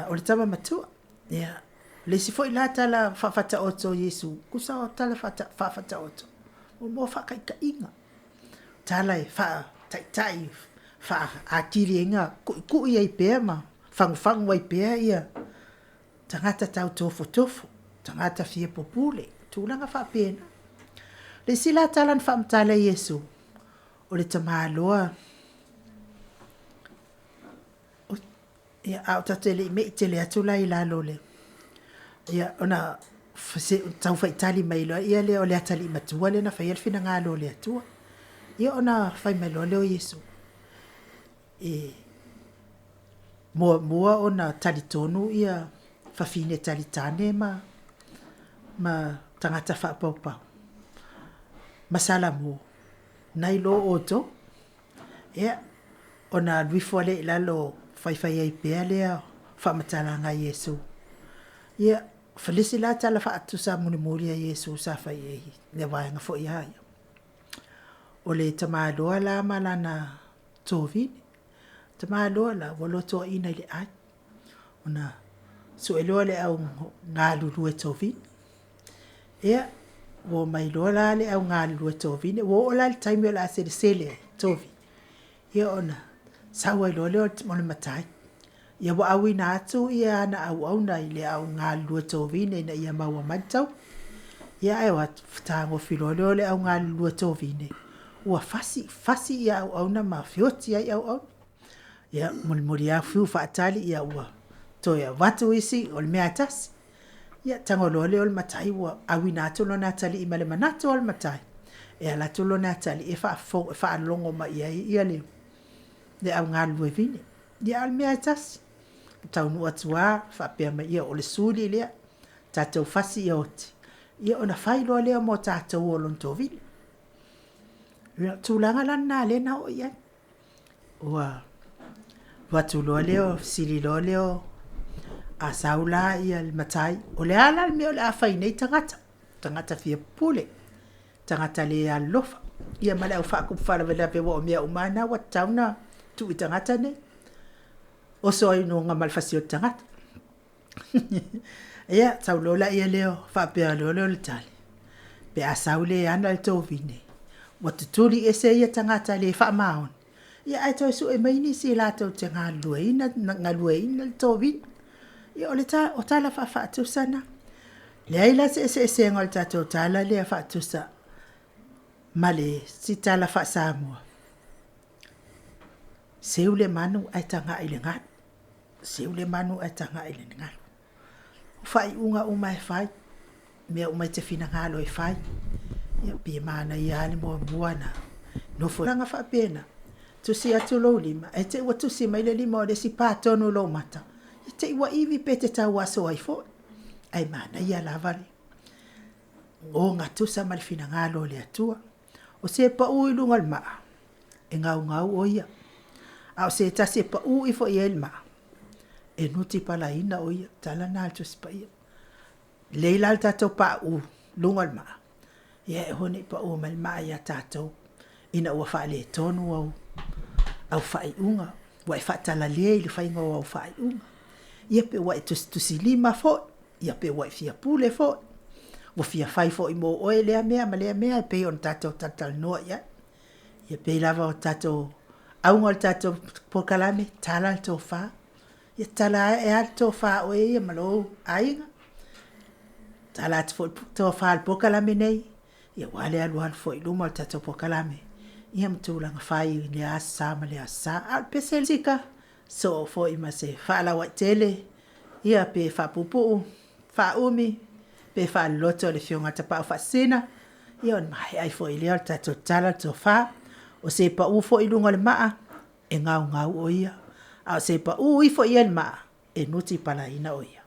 o le tama matua. Ia, o le isi foi la tala faafaataoto a Iesu, tusa o tala faafaataoto, mo faataitaiga. Tala e faataitai, faaatili ai na kuikui ai pea ma fagufagu ai pea ia tagata tau tofotofo, tagata fia pupule, tulaga faapena. Le isi la tala na faamatala e Iesu, o le tamaloa, ia, a o tatou e le i mei tele atu la i lalo o le, ia, ona tau faitali mai loa ia lea o le atalii matua lea na faia le finagalo o le Atua. Ia ona fai mai loa lea o Iesu, e muamua ona talitonu ia fafine talitane ma ma tagata faapaupau ma Salamo nai lo outou. Ia, ona alu ifo lea i lalo faifai ai pea lea faamatalaga a Iesu. Ia, le isi la tala faatusa mulimuli a Iesu sa fai ai le vaega foi a ia. O le tamaloa la ma lana tovine. Tamaloa la ua lotoaina i le ai. Ona sue loa le au galulue tovine. Ia, ua omai loa la le au galulue tovine, ua oo la i le taimi o le a selesele ai tovine, ia ona sau ai loa lea o le matai. Ia ua auina atu ia ana auauna i le au galulue tovine ina ia maua mai le taui. Ia ae o atu, fetagofi loa lea o le au galulue tovine, ua fasi, fasi ia auauna ma feoti ai auauna. Ia, mulimuli lava fiu faatali, ia ua toe avatu isi, o le mea lava e tasi. Ia, tago loa lea o le matai ua auina atu lona atalii ma le manatu o le matai, e alu atu lona atalii e faalogo mai i ai ia le au galulue vine. Ia, a o le mea lava e tasi, taunuu atu lava faapea mai, ia o le suli lea, tatou fasi ia oti. Ia ona fai loa lea mo tatou o lona tovine. Ia, o tulaga la lena lea na oo i ai. Ua alu atu loa lea, fesili loa lea o a sau la le matai, o le a la le mea o le a fai i nei tagata, tagata fia pupule, tagata le alolofa, ia ma le au faatupu faalavelave, aua o mea uma lava na ua tatau ona tuu i tagata nei. Oso ai loa ma le fasi o le tagata. Ia, sau loa lea faapea loa lea o le tali, pe a sau le ana le tovine, ua tutuli ese ia tagata le faamaoni, ia ae toe sue mai nisi latou te galueaiina le tovine. Ia o tala faafaatusa na. Leai la se eseesega o le tatou tala lea faatusa ma le isi tala faa-Samoa, seu le manu ae tagai i le galu, seu le manu ae tagai i le galu. O faaiuga uma e fai, mea uma e te finagalo e fai, ia pei e manaia lava le muamua ona nofo faapena, tusi atu lou lima, ae te i ua tusi mai le lima o le isi pa tonu i lou mata, te i ua ivi pe te tauaso ai foi. Ae manaia lava le ogatusa ma le finagalo o le Atua. O se e pau i luga o le maa, e gaugau oe ia, a o se tasi e pau ifo i ai le maa, e nutipalaina oe ia. O le tala lena a le Tusi Paia. Lelei la le tatou pauu i luga o le maa, ia aua ne i pau mai le maa ia tatou, ina ua faaletonu au faaiuga, ua e faatalale i le faiga o au faaiuga. Ia pe ua e tusitusilima foi, ia pe ua e fia pule foi, ua fia fai foi mo oe lea mea ma lea mea e pei ona tatou talatalanoa i ai. E pei lava o tatou auga o le tatou polokalame, tala le tofa. Ia tala ae lava le tofa a oe ia ma lou aiga, tala atu foi le tofa a le polokalame nei, aua le alualu foi i luma o le tatou polokalame, ia ma tulaga fai i lea Aso Sa ma lea Aso Sa. A o le pese sika, soo foi ma se faalauaitele, ia pe faapuupuu, faaumi, pe faaloloto le Afioga i le Tapaau Faasisina, ia ona maea ai foi lea o le tatou tala le tofa. O se pau foi i luga o le maa, e gaugau oe ia, a o se pau ifo i ai le maa, e nutipalaina oe ia.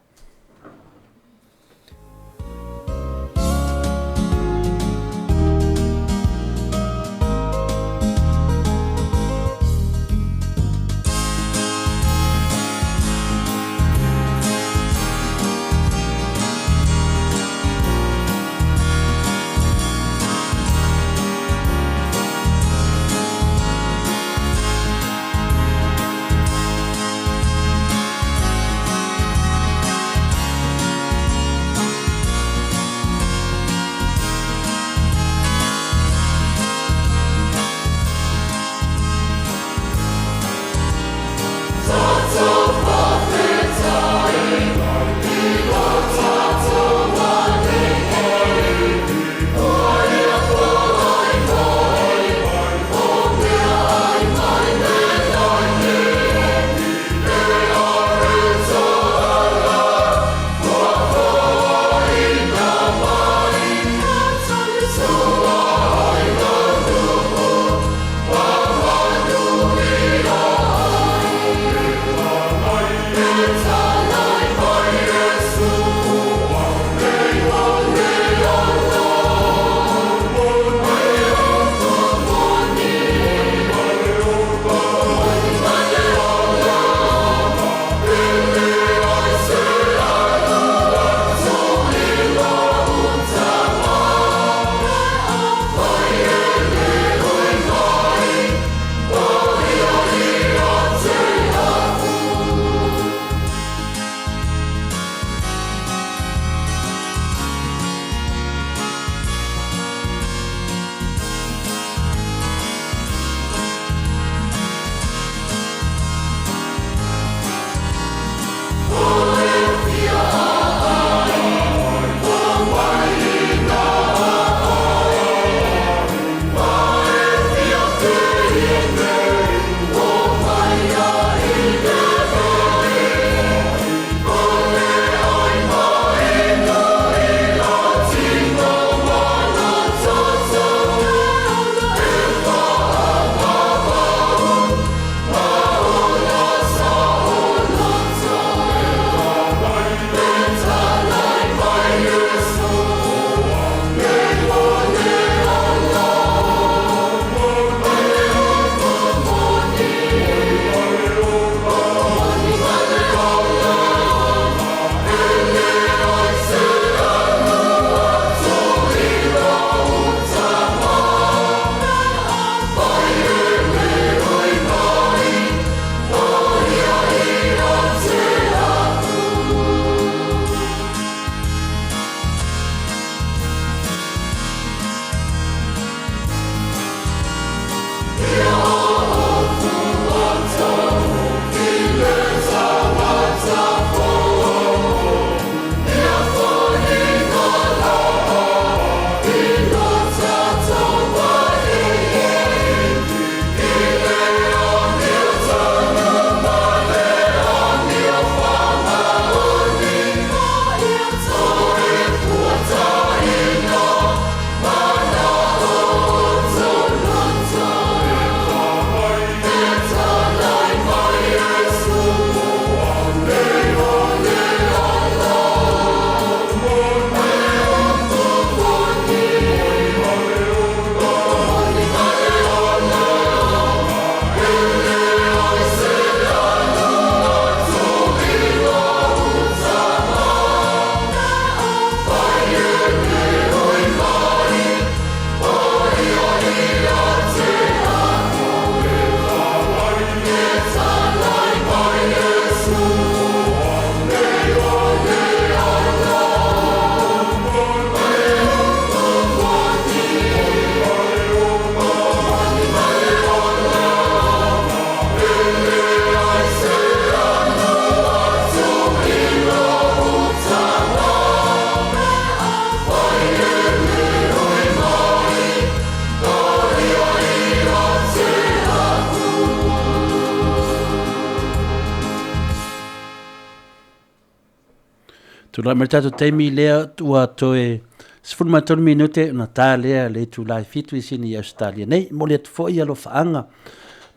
Tulai mai le tatou taimi lea ua toe 13 minute ona ta lea le itula e 7 i Sini i Ausetalia nei. Momoli atu foi alofaaga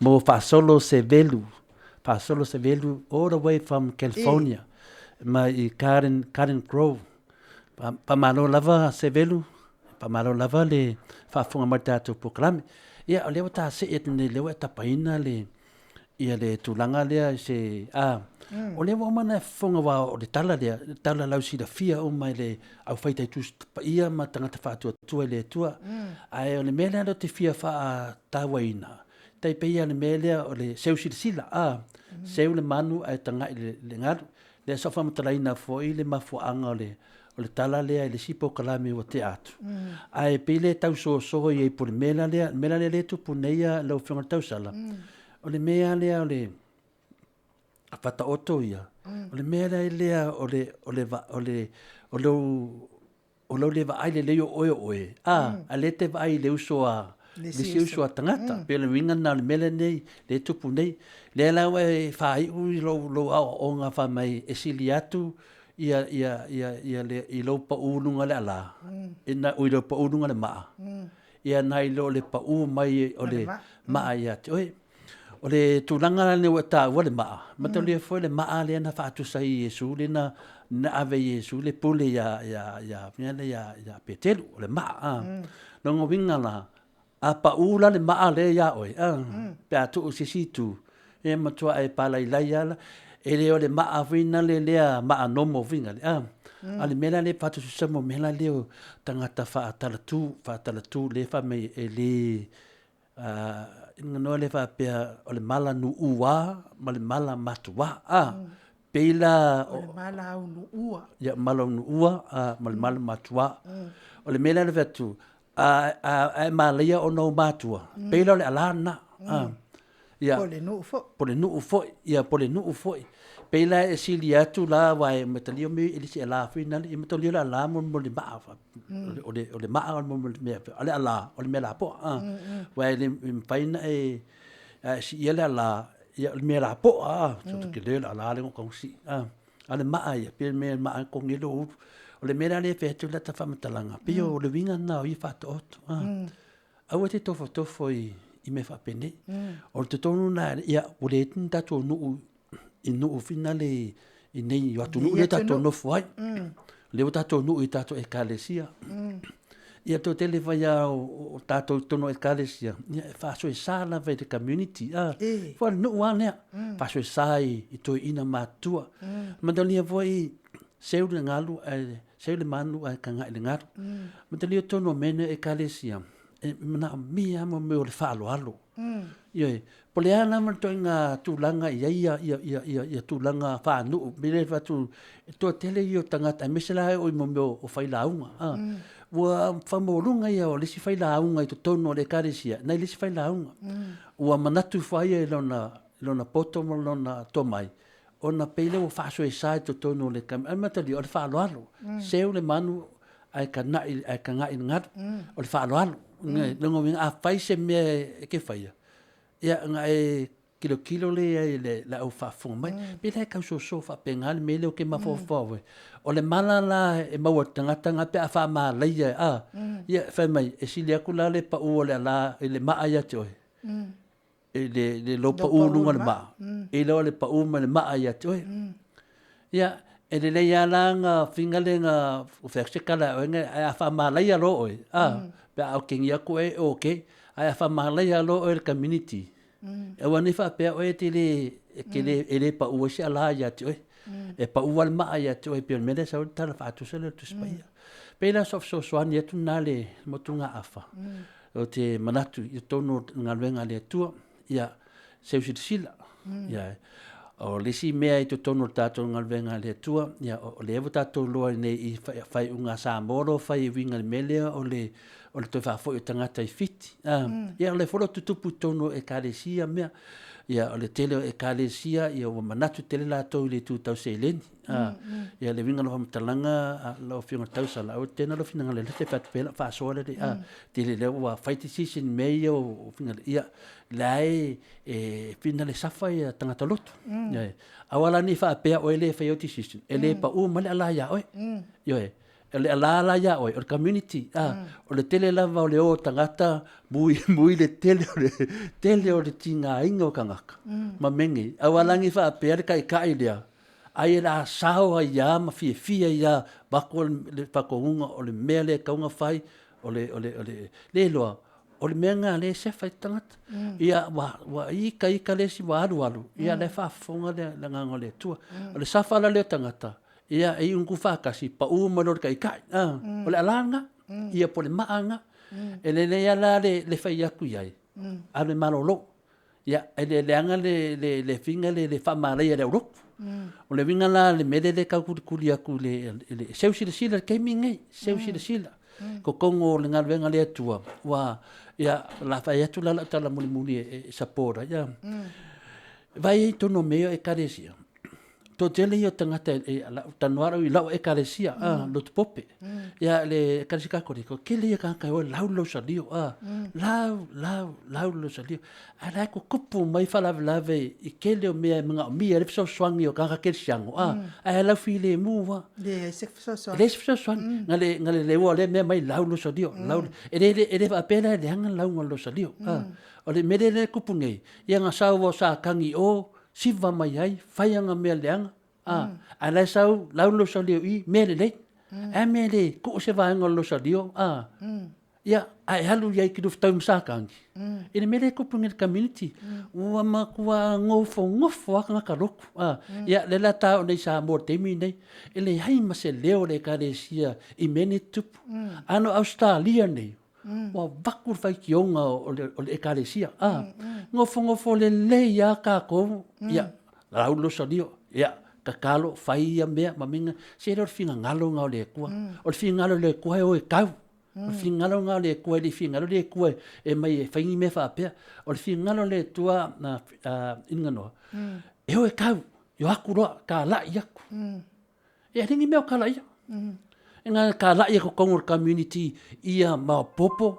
mo Faasolo Sevelu, Faasolo Sevelu all the way from California mai i Garden, Garden Grove. Faamalo lava Sevelu, faamalo lava le faafofoga mai i le tatou polokalame. Ia, o lea ua ta see atu nei, lea ua e tapaina le ia le tulaga lea i se a mm. O lea ua uma ona fofoga aua o le tala lea, le tala lausilafia uma i le aufaitai tusi paia ma tagata faatuatua i le Atua. Ae o le mea lea lea ou te fia faatauaina, tai pei lava le mea lea o le seu silasila, a seu le manu ae tagai i le galu. Lea sa ou faamatalaina foi le mafuaaga o le o le tala lea i le isi polokalame ua tea atu. Ae pei le tau soso i ai po o le mea la lea, le mea la lea lea e tupu nei lau Afioga i le Tausala, o le mea lea o le faataoto ia, o le mea la lea o le o le o le o lou o lou le vaai lelei o oe o oe, a, a lea e te vaai i le uso a le isi uso a tagata. Pei o le uiga lena o le mea lenei lea e tupu nei. Lea la ua e faaiu i lou lou aoaoga fai mai e sili atu ia ia ia ia le i lou pau luga o le ala, ina ui lou pau luga o le maa, ia nai lo le pau mai o le maa ia te oe. O le tulaga la lenei ua e taua le maa, mataulia foi le maa lea na faatusa i Iesu lea na, na ave i Iesu le pule ia, ia, ia, ia, ia, ia Petelu, o le maa. A. Lona uiga la, a pau la le maa lea ia oe, a, pe a tuu i se isi itu, e matua e palailai lava la, e le o le maa foi nale lea maa nomo foi nale, a. A o le mea la lea e faatususa mo mea la lea o tagata faatalatu, faatalatu lea e fai mai e le, Ina le faapea o le mala nuua ma le mala matua. A, pei la o le mala aunuua. Ia, mala aunuua ma le mala matua. O le mea lea na atu, a e malaia ona o matua, pei la o le ala lena. Ia, po o le nuu foi. Po o le nuu foi, ia, po o le nuu foi. Pei la e sili atu la, aua e matalia me e le isi ala foi nale, e matalia le ala mo mo le maa, o le o le maa o le mea, o le ala, o le mea lapoa. Aua e le mafai ona e siia le ala, ia o le mea lapoa, a, mm. ke le ala le ngok si, a. A le maa ia, pe mea maa ko ngelo ulu. O le mea la le fai atu la ta faamatalaga, pei o le uiga lena o ia faataoto. A. Aua e te tofotofo i, i mea faapenei. O le totonu na, ia, ua le ni tatou nuu i nuu finale i nei i atunuu lea tatou nofo ai. Lea ua tatou nuu i tatou ekalesia. Ia toe tele fai lava o tatou i totonu o ekalesia, ia e faasoesa lava i le community. A, foi le nuu lava lea, faasoesa i toeaiina matutua. Manalia foi seu le galu ae seu le manu ae kaga'i le galu. Manalia totonu o mea nei o ekalesia, e manaomia lava mea o le faaaloalo. Ioe. Po o le a lava le ituaiga tulaga e i ai ia, ia, ia, ia, ia tulaga faanuu, mea lea e fai atu, e toatele ia o tagata, aemaise la e oo i mea o failauga. A, ua faamaualuga ia o le isi failauga i totonu o le ekalesia nai le isi failauga. Ua manatu ifo lava ia i lona, lona poto ma lona tomai, ona pei lea ua faasoesa i totonu o le ae matalia o le faaaloalo. Seu le manu ae kana'i ae kaga'i i le galu. O le faaaloalo. Lona uiga a fai se mea e te faia, ia ona e kilokilo lea i ai i le au faafofoga mai. Pei la e tau soso faapena le mea lea ou te mafaufau ai. O le mala la e maua e le tagata lena pe a faamalaia, a, ia fai mai, e sili atu la le pau o le ala i le maa ia te oe i le, le lou pau luga o le maa, i lo le pau mai le maa ia te oe. Ia, e lelei lava la na finga le na fai atu se tala ia oe, ae a faamalaia loa oe, a, pe a otegia atu oe, okay, ae a faamalaia loa oe e le community, aua ne i faapea oe e te le, e te le, e le pau ai se ala ia te oe. E pau lava le maa ia te oe, pei o le mea lea e sau ai le tala faatusa lea o le Tusi Paia. Pei la o sau fesoasoani atu lena le motugaafa. Ou te manatu i totonu o galuega a le Atua, ia, seu silasila. Ia, o le isi mea i totonu o le tatou galuega a le Atua, ia, o lea ua tatou iloa nei i faaiuga a Samoa o lo o fai e uiga i le mea lea o le, o le toe faafoi o tagata i Fiti. Ia, o lea foi o lo o tutupu i totonu o ekalesia mea. Ia, o le tele o Ekalesia, ia ua manatu tele latou i le itu tau seleni. A, ia le uiga o lau faamatalaga lau Afioga i le Tausala, aua te tena lou finagalo e lete fai atu pea lau faasoa lelei. A, tele lea ua fai decision i mea ia o finagalo, ia, la e finagalo e suffer ia tagata lotu. Ioe. Aua la ne i faapea oe lea e faia au decision, e le pau mai le ala ia oe. Ioe. O le ala la ia oe, o le community. A, o le tele lava o le o o tagata, mui, mui le tele o le, tele o le tigaina o tagata ma mea nei. Aua la ne i faapea le taitai lea, ai o le a sao ai lava ma fiafia ai lava avatu le faatonuga o le mea lea e tatau ona fai, o le, o le, o le, le iloa, o le mea lena o lea e sefa ai le tagata. Ia, ua, ua ita ita le isi ua alu alu, ia o la e faafofoga le Agaga o le Atua. O le safa la lea o tagata, ia e iu ina tuufaatasi, pau mai loa le taitai, a, o le ala lena, ia po o le maa lena. E lelei lava la le fai atu i ai, ave malolo. Ia, e le leaga le fina le le faamalaia e le aulotu. O le uiga la le mea lea e tau tulituli atu i le, seu silasila i le taimi lenei, seu silasila i totonu o le galuega a le Atua, ua, ia, o le a fai atu la lau tala mulimuli e support ai. Vaai ai i totonu o mea ia o Ekalesia, toatele ia o tagata e talanoa au i lau ekalesia a lotu pope ia le ekalesia katoriko tele ia tagata e o e lau le lausalio a lau lau lau le lausalio ae la e tutupu mai faalavelave i tele o mea e manaomia ai le fesoasoani o tagata kerisiano a ae lau filemu lava leai se fesoasoani leai se fesoasoani na le na le leua o lea mea mai lau le lausalio lau e le e le faapea la e leaga le lauga o le lausalio a o le mea lea e tupu nei ia na sau lava o Satani i o siva mai ai, fai ana mea leaga, a, ae la e sau lau le losalio i i, mea lelei. Ae a mea e le tuu se vaega o le losalio, a, ia, ae alu i ai i te lufutau ma Satani, i le mea lea e tupu nei i le community, ua matua nofonofo lava tagata lotu, a. Ia, lea la ta oo nei i Samoa i le taimi lenei, e leai ma se leo o le Ekalesia i mea nei e tutupu. A na o Ausetalia nei, ua avatu le faitioga o le Ekalesia, a, nofonofo lelei lava tatou, ia, lau le losalio, ia, tatalo, fai ia mea ma mea na, se le o le finagalo lena o le Atua. O le finagalo o le Atua e o e tau. O le finagalo lena o le Atua, e le i finagalo le Atua e aumai e fai ni mea faapea. O le finagalo o le Atua, Inaganoa, e o e tau, e o atu loa, talai atu. E leai ni mea o kalaia. E na kalaia i totonu o le community ia maopoopo.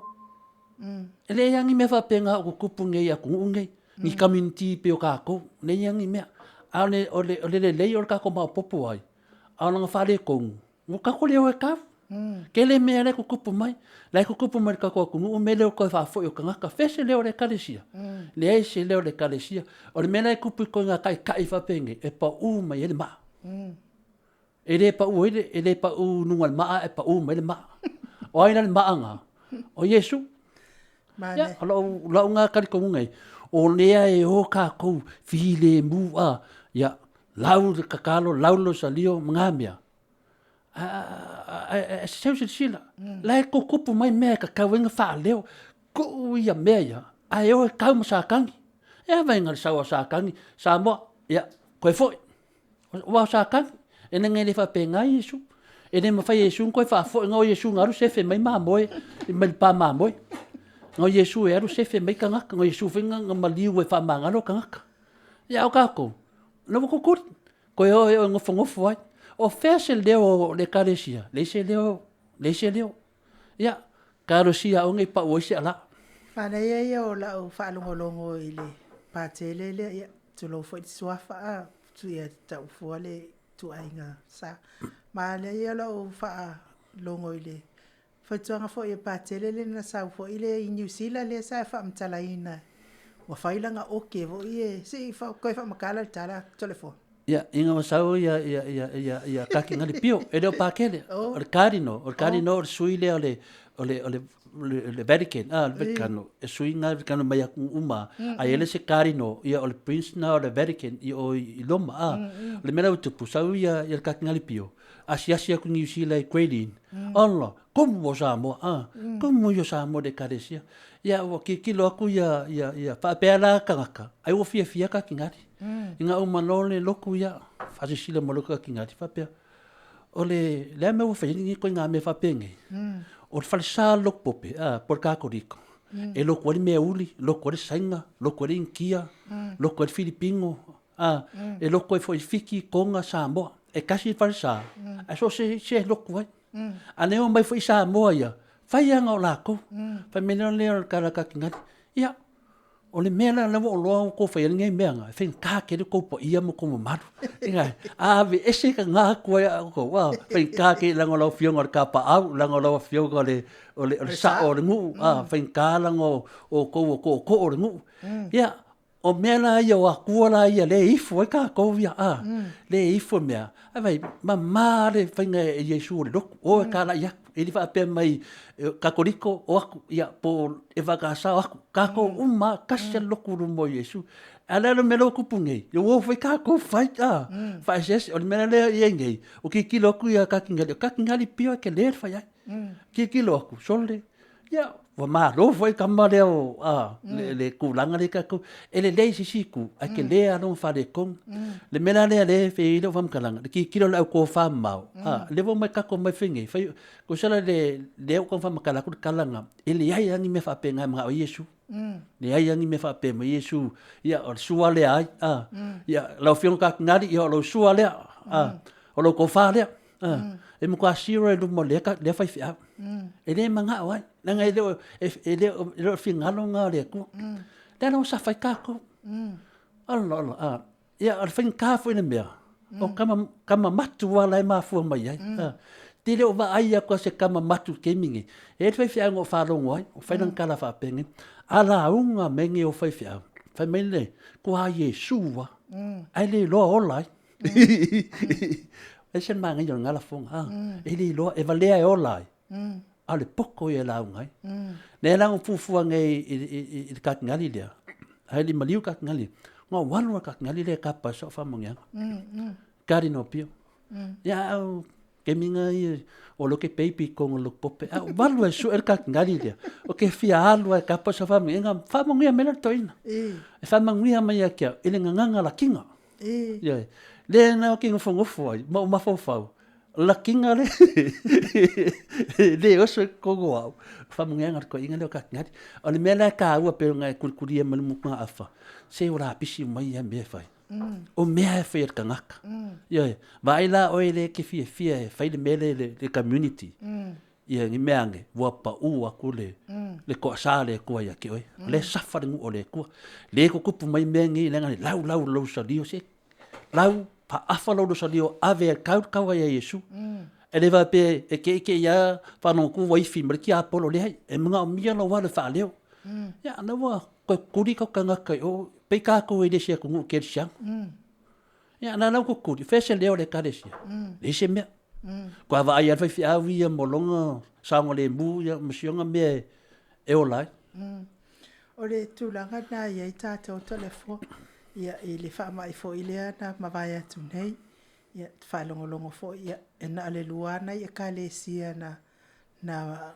E leai lava ni mea faapena o tutupu nei i atunuu nei, ni community pei o tatou, leai lava ni mea. A o le, o le, o le lelei o le tatou maopoopo ai, a o lona faaletonu, ua tatou le o e kau. Tele mea la e tutupu mai, la e tutupu mai i le tatou atunuu mea lea o le toe faafoi o tagata. Fea se leo o le Ekalesia? Leai se leo o le Ekalesia. O le mea la e tupu i ituaiga taitai faapenei, e pau mai ai le maa. E le pau ai le, e le pau i luga o le maa ae pau mai le maa. O ai la le maa na? O Iesu. Ia, o lou, lou na talitonuga nei, o lea e o tatou filemu a, ia, lau le tatalo, lau le losalio ma na mea, ae seu silasila, la e tutupu mai mea e tatau ai ona faaleo, tuu ia mea ia, ae o e tau ma Satani. E a vaega le sau a Satani, Samoa, ia, toe foi. Aua o Satani, e leaga e le faapena Iesu. E le mafai e Iesu ona toe faafoi, na o Iesu na alu sefe mai mamoe, mai le pa mamoe. Na o Iesu e alu sefe mai tagata, na o Iesu foi na maliu e faamagalo tagata. Ia a o tatou, o lea ua tutuli, toe o e nofonofo ai. O fea se leo o le Ekalesia? Leai se leo, leai se leo. Ia, talosia aoga i pau ai se ala. Manaia ia o lau faalogologo i le Patele lea, ia, tulou foi le suafa, a, ia tau fua le ituaiga sa. Manaia ia o lau faalogo i le fautuaga foi a Patele lea na sau foi lea i Niu Sila lea sa e faamatalaina ua fai lana oke foi e, se i toe faamatala le tala Toleafoa. Ia, ina ua sau ia, ia, ia, ia, ia Kakinali Pio, e le o Pakele, o le Cardinal, o le Cardinal o le sui lea o le, o le, o le, le Vatican, ah, le Vaticano, e sui ngā Vaticano mai aku uma, a ele se Cardinal, ia o le Prince na o le Vatican, i o i Roma, ah, o le mea la ua tupu, sau ia, ia le Kakinali Pio, asiasi aku Niu Sila i Grey Lynn, ala, komu o Samoa, ah, komu ia o Samoa le Ekalesia. Ia, ua tilotilo aku ia, ia, ia, faapea la tagata, ai ua fiafia Kakinali. Ina uma loa le lotu ia, faasilasila mai loa Kakinali, faapea, o le, le a mea ua fai ai lenei ituaiga mea faapenei? O le falesa o le lotu pope, ah, po o le Katoriko. E loku ai le mea uli, loku ai le Saina, loku ai le Initia, loku ai le Filipino, a, e loku ai foi Fiti, Toga, Samoa. E tasi le falesa, ae so o se isi e loku ai. A na e omai foi i Samoa ia, fai lava na o latou. Fai mai loa lea o le tala a Katingali, ia, O le mea la lea ua ou iloa ua outou faia lenei mea na, e faigata tele outou paia ma outou mamalu. A aveese na atu ai ia outou, a, faigata tele leaga o lau Afioga o le Tapaau, leaga o lau Afioga o le Sao o le nuu, a, faigata leaga o outou o tootoo o le nuu. Ia, o mea la ia o atua la ia lea e ifo ai tatou ia, a, lea e ifo mea, ae vaai, mama le faiga e Iesu o le lotu, o e talai atu. E le faapea mai Katoliko o atu, ia po o EFKS o atu, tatou uma lava, tasi lava le lotu i luma o Iesu. A o le a le mea lea ua tupu nei? Ia ua o foi tatou fai a, faaeseese. O le mea la lea e i ai nei, ua tilotilo atu ia Katingali, o Katingali pio e tele le fai ai. Tilotilo atu, sole, ia ua malo foi le tama lea o le tulaga lea i tatou. E lelei i se isi itu, ae tele lava lona faaletonu. Le mea la lea e fai ai lau faamatalaga, le tilotilo a le au tofamamao, lea ua omai tatou omai fai nei, tusa la lea ua tau faamatala atu le tala lena, e leai lava ni mea faapena e manao ai Iesu. Leai lava ni mea faapea mai Iesu, ia o le sua lea a ai, ia lau Afioga Katinali, ia o lau sua lea, o lau tofa lea. E matua zero i luma o lea faifeau. E le manao ai, leaga e le o, e le o le finagalo lena o le Atua. Lea la ua safa ai tatou. Ola, ola, a. Ia, o le faigata foi le mea, o tama, tama matu lava la e mafua mai ai. Te le o vaai atu a se tama matu i le taimi lenei. E i ai le faifeau na ou faalogo ai, o fai lana tala faapenei, a lauga mai nei o faifeau, fai mai le, tua Iesu lava, ae le iloa ola ai. E ese le manaia o lena lafoga, e le iloa, e valea e ola ai, a o le poto ia e lauga ai. Lea la na fuafua nei i le Katinali lea, ae le i maliu le Katinali, na ou alu lava i le Katinali lea e tapa ai sau faamanuiaga. Garden of Appeal. Ia, a o taimi na ia, o lea ou te baby i totonu o le lotu pope, a ou alu lava e sue le Katinali lea, ou te fia alu lava e tapa sau faamanuiaga, ona faamanuia mai lea o le toeaina. E faamanuia mai ia te au i le gagana lakiga. Ioe. Lea na ou te nofonofo ai ma ou mafaufau, lakiga le le oso i totonu o au, faamanuiaga a le toeaina lea o Katinali. O le mea la e taua pei ona e tulitulia mai le motugaafa, se ua lapisi uma ia mea e fai. O mea e fai e le tagata. Ioe. Vaai la oe lea e te fiafia e fai le mea lea i le community. Ia ni mea ane, ua pau atu le, le toasa le Atua ia te oe. O lea e safa le nuu o le Atua. Le tutupu mai mea nei, leaga le lau lau lou salio se. Lau, faafa lou salio, ave e tau le taua ia Iesu. E le faapea e te ite ia whanongu ua ifi ma le tiapolo, leai, e manaomia lou alu e faaleo. Ia, na ua toe kuli kau tagata i o, pei tātou e le se atunuu kerisiano. Ia, na lau kukuli, fea se leo o le ekalesia? Leai se mea. Kua vaai lava le faifeau ia mo lona saogalemu ia ma sioga mea e ola ai. O le tulaga lena e i ai tatou Toleafoa, ia, i le faamai foi lea na mavae atu nei, ia, faalogologo foi, ia, e na o le lua lava nai ekalesia na na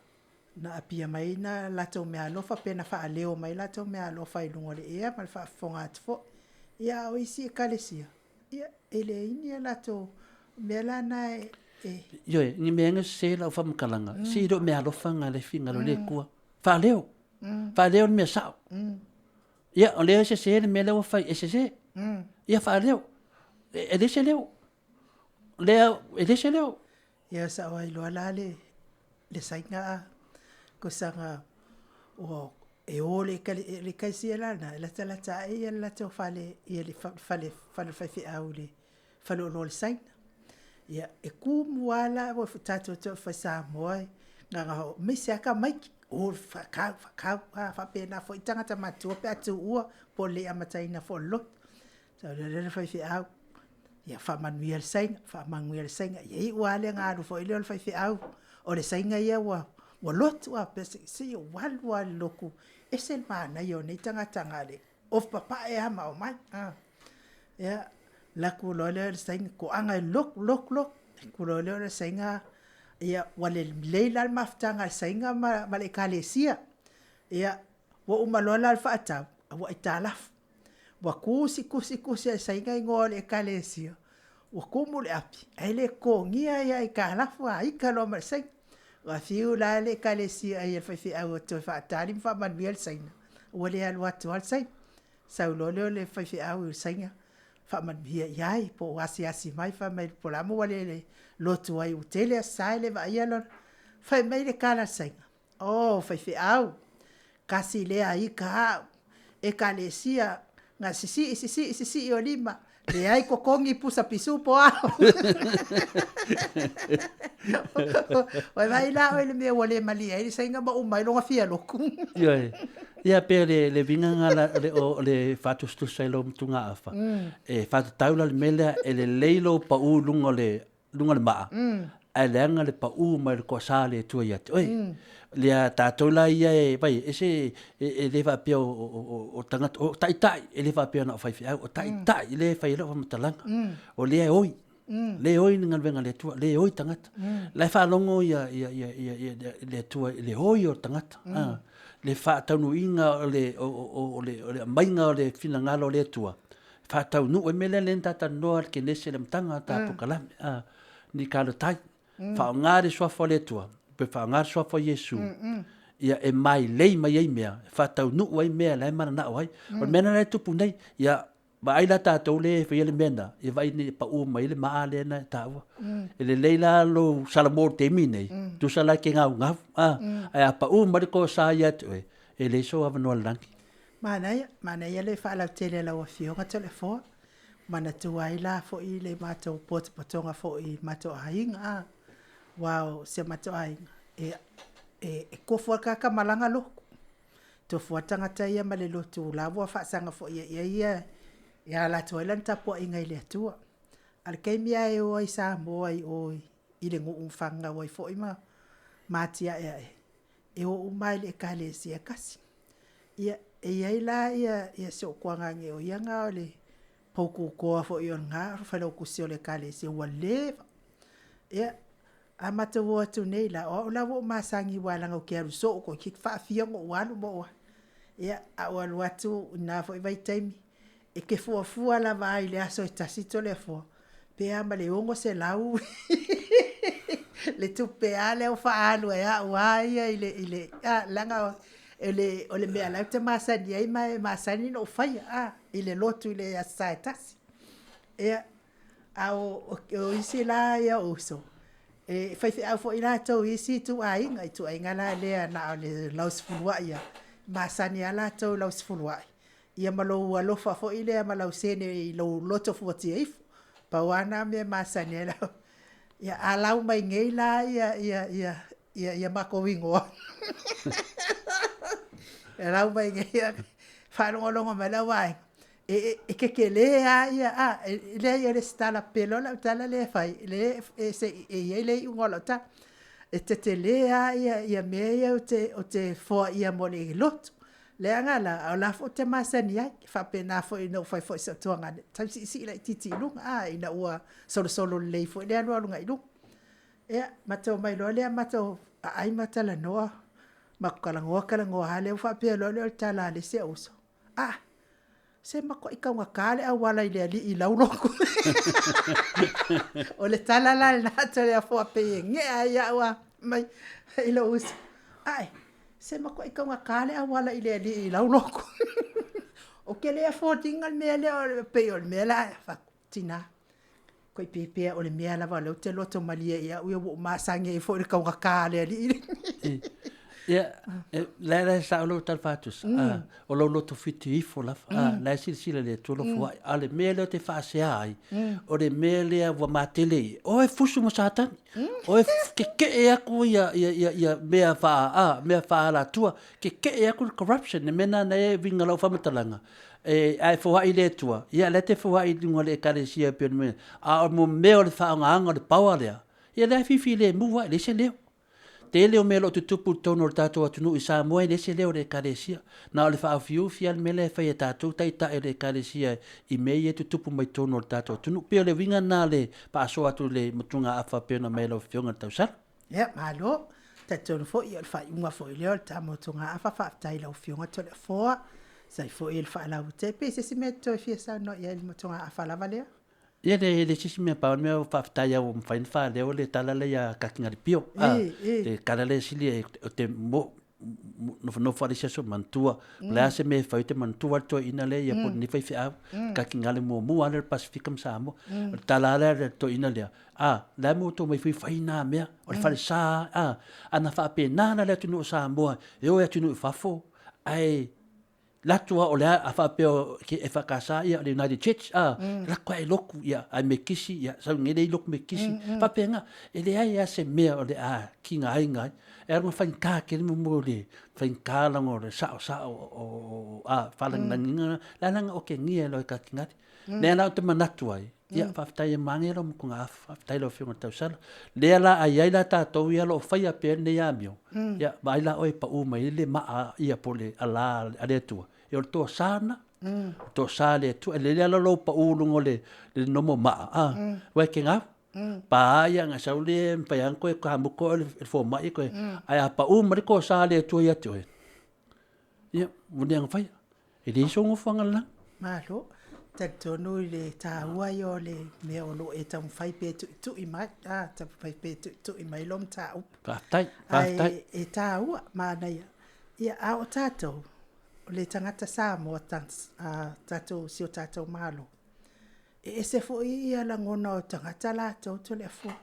na apia mai na latou meaalofa pe na faaleo mai latou meaalofa i luga o le ea ma le faafofoga atu foi. Ia, a o isi ekalesia, ia, e leai ni a latou mea la na e... Ioe, ni mea ina sese lau faamatalaga, se i le o meaalofa na le finagalo o le Atua. Faaleo, faaleo le mea sao. Ia, o lea e sese le mea lea ua fai, e sese. Ia, faaleo. E leai se leo. Lea, e leai se leo. Ia, sa ou iloa la le, le saina a kosaga ua e o le ekalesia la lena, e latalata ae ia le latou fale, ia le fale o le faifeau i le faleoloa o le Saina. Ia, e tumu lava la ua tatou te fai Samoa, aemaise lava tamaiti, o faatau, faatau, a faapena foi tagata matutua pe a tuua po o le le amataina foi o le lotu. Sau lea le faifeau, ia faamanuia le Saina, faamanuia le Saina. Ia iu lava lea na alu foi lea o le faifeau, o le Saina ia ua lotu a, se i ou alu lava i le lotu, ese le manaia o nei tagata na o le ofu papae lava ma omai. Ia, alu atu loa lea o le Saina, toaga e lotu, lotu, lotu. Alu atu loa lea o le Saina, ia ua lelei la le mafutaga a le Saina ma le Ekalesia. Ia, ua uma loa la le faatau, ua aitalafu. Ua tusi, tusi, tusi e le Saina igoa o le Ekalesia, ua tumu le api, ae le totogia ai aitalafu a ita loa ma le Saina. Ua fiu la le Ekalesia ia le faifeau e toe faatali ma faamanuia le Saina, ua le alu atu lava le Saina. Sau loa lea o le faifeau i le Saina faamanuia i ai po o asiasi mai fai mai po o le a le mea ua le lotu ai ua tele aso Sa e le vaaia lona. Fai mai le tala a le Saina, oh faifeau, tasi lea ita au, Ekalesia na sisii, sisii, sisii o lima, leai totogi pusa pisu po o a. Ua vaai la oe i le mea ua le malie ai le Saina ma uma ai lona fia lotu. Ioe. Ia pe le le uiga lena o le faatusatusa i lou matugaafa, e faatatau la i le mea lea e lelei lou pau i luga o le luga o le maa, ae leaga le pau mai le toasa o le Atua ia te oe. Lea tatou la ia e vai ese e le faapea o tagata o taitai e le faapea na o faifeau o taitai lea e fai ai lau faamatalaga o lea e oi le oi ni galuega a le Atua le oi tagata la e faalogo ia ia ia ia ia le Atua i le oi o tagata le faataunuuina o le o le o le aumaiga o le finagalo o le Atua faataunuu ai mea lea lea na ta talanoa le Kenese i le amataga o ta polokalame ni kalotai faaaoga le suafa o le Atua pe faaaoga le suafa o Iesu ia e mailei mai ai mea e faataunuu ai mea la e mananao ai o le mea lena e tupu nei ia vaai la tatou le faia le mea lena ia vaai nei pau mai le maa lea na e taua e lelei la lou salamo i le taimi nei tusa la e te gaugau ae a pau mai le toasa ia te oe e leai sou avanoa i le lagi. Manaia, manaia le faalautele a lau Afioga Toleafoa. Manatua ai la foi le matou potopotoga foi i matou aiga, a, aua o si o matou aiga, e, e, e tofu lava le tagata malaga lotu. Tofu lava le tagata ia ma le lotu la ua faasaga foi i ai ia, e ala atu ai lana tapuaiga i le Atua. A o le taimi lava e o ai i Samoa i o i le nuu na fananau ai foi ma ma atiaeae, e o uma lava i le Ekalesia e tasi. Ia, e i ai la ia, ia si ou tuagane o ia na o le poututoa foi o lena failautusi o le Ekalesia ua leva. Ia, a matou o atu nei la, o au la ua ou masani aua leaga ou te alu soo toeitiiti faafia ona ou alu ma ou alu. Ia, a ou alu atu i lena foi vaitaimi, e te fuafua lava ai i le aso e tasi Toleafoa, pe a ma le 600 le tupe lava lea ua faaalu e au lava ia i le, i le, a, leaga o le, o le mea la ou te masani ai ma e masani ona ou faia, a, i le lotu i le Aso Sa e tasi. Ia, a o, o isi la ia uso, e faifeau foi latou i isi ituaiga, ituaiga la lea na o le lausefuluai lava, masani lava latou i lausefuluai, ia ma lou alofa foi lea ma lau sene i lou loto fuatia ifo. Pau lava na mea e masani ai lau. Ia, a lau mai nei la ia, ia, ia, ia, ia matou igoa. E lau mai nei, ia, faalogologo mai lau aiga, e, e, e tetele lava ia, a, e leai o le isi tala pele o lau tala lea e fai, le, e, se, e i ai le iuga o lau tala. E tetele lava ia, ia mea ia ou te, ou te foaia mo le lotu. Leaga la, o la foi ou te masani ai, e faapena foi ina ua fai foi si ou tuagane, tau siisii laitiiti i luga, a, ina ua solosolo lelei foi le alualuga i luga. Ia, matou omai loa lea matou aai ma talanoa, matou talanoa talanoa lava lea ua faapea loa lea o le tala a le isi ou uso, a, se matuai taugata le auala i le alii i lau lotu. O le tala la lena a Toleafoa pei e gea ai au a mai i lou uso, ae, se matuai taugata le auala i le alii i lau lotu. Ou te le afford ina le mea lea, pei o le mea la, tina, Koi pēpē o le mea lava o lea ou te loto malie i au ia ua ou masani ai foi i le taugata a le alii lenei. Ia, la la sao lou tala faatusa, o lou loto fiti ifo lava, la e silasila le Atua lofo ai. A o le mea lea ou te faasea ai, o le mea lea ua matele ia, o e fusu ma Satani, o e kekee aku ia, ia, ia, ia mea faa, a, mea faaalatua, kekee aku le corruption, le mea lena na e uiga lau faamatalaga, E, ae foai le Atua, ia lea te foai i luga o le Ekalesia e pei o le mea, a o mo mea o le faaaogaina o le power lea, ia lea e fifilemu lava, e leai se leo. Tele o mea o lo o tutupu i totonu o le tatou atunuu i Samoa e leai se leo o le Ekalesia. Na o le faaofiufi lava le mea lea e fai e tatou taitai o le Ekalesia i mea ia e tutupu mai totonu o le tatou atunuu. Pei o le uiga lena o le faasoa atu i le motugaafa e pei ona aumai e lau Afioga i le tausala. Ia, malo. Talitonu foi o le faaiuga foi lea o le ta motugaafa. Faafetai i lau Afioga Toleafoa. Sai foi le faalauatea. Pe se isi mea e toe fia saunoa i ai i le motugaafa lava lea? Ia le le sisi mea pau le mea faafetai lava ua mafai ona faaleo le tala lea ia Kakingalipio. A, le tala lea sili e o te mo nofonofo lava le isi aso manatua o le a se mea e fai ou te manatua le toeaina lea ia po o lenei faifeau Kakingali muamua lava lea o le Pasefika ma Samoa. O le tala lava lea a le toeaina lea, a, la e maua mai foi fai na mea, o le falesa a, ana faapena la le atunuu o Samoa e o i atunuu i fafo ae latu lava o le a faapea ke EFKS ia o le United Church a lako ae loku ia ae mekisi ia sau nei le loku mekisi faapena e leai lava se mea o le a kigaina ai e alu ma faigata tele mo mo le faigata laga o le saosao o a faalagilagiga le a laga okegia e loe katingali lea la ou te manatu ai Ia, faafetai e manaia lau motugaafa, faafetai lau Afioga i le Tausala. Lea la a i ai la tatou ia o lo o faia pea lenei amio, ia, vaai la oe e pau mai ai le maa ia po o le ala a le Atua, ia o le toasa lena. O le toasa a le Atua. E lelei lava lou pau i luga o le nomo maa, a, aua e te gau. Pa ia ona sau lea e mafai lava ona toe kamuta oe e le fomai toe, ae a pau mai le toasa a le Atua ia te oe, Ia, ua le agafaia. E leai sou nofoaga le la. Malo. Talitonu i le taua ia o le mea o lo o e taumafai pea e tuitui mai, a, taumafai pea e tuitui mai lou mataupu. Faafetai, faafetai. Ae e taua, manaia. Ia, a o tatou, o le tagata Samoa, tatou, si o tatou Malo, e ese foi ia lagona o tagata latou Toleafoa.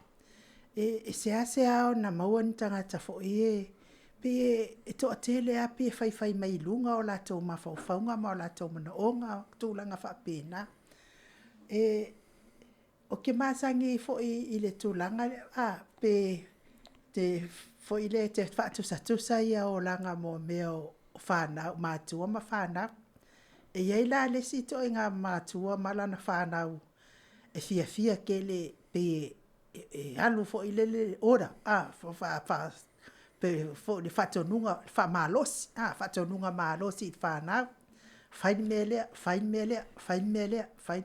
E seasea ona maua ni tagata foi e pei e toatele lava pei e faifai mai i luga o latou mafaufauga ma o latou manaoga, tulaga faapena. E, ou te masani foi i le tulaga lea, a, pe te foi lea te faatusatusa ia olaga mo mea o fanau, matua ma fanau. E i ai la le isi ituaiga matua ma lana fanau e fiafia tele pei e alu foi lele order, a, pei foi le faatonuga faamalosi, a, faatonuga malosi i le fanau, fai le mea lea, fai le mea lea, fai le mea lea, fai.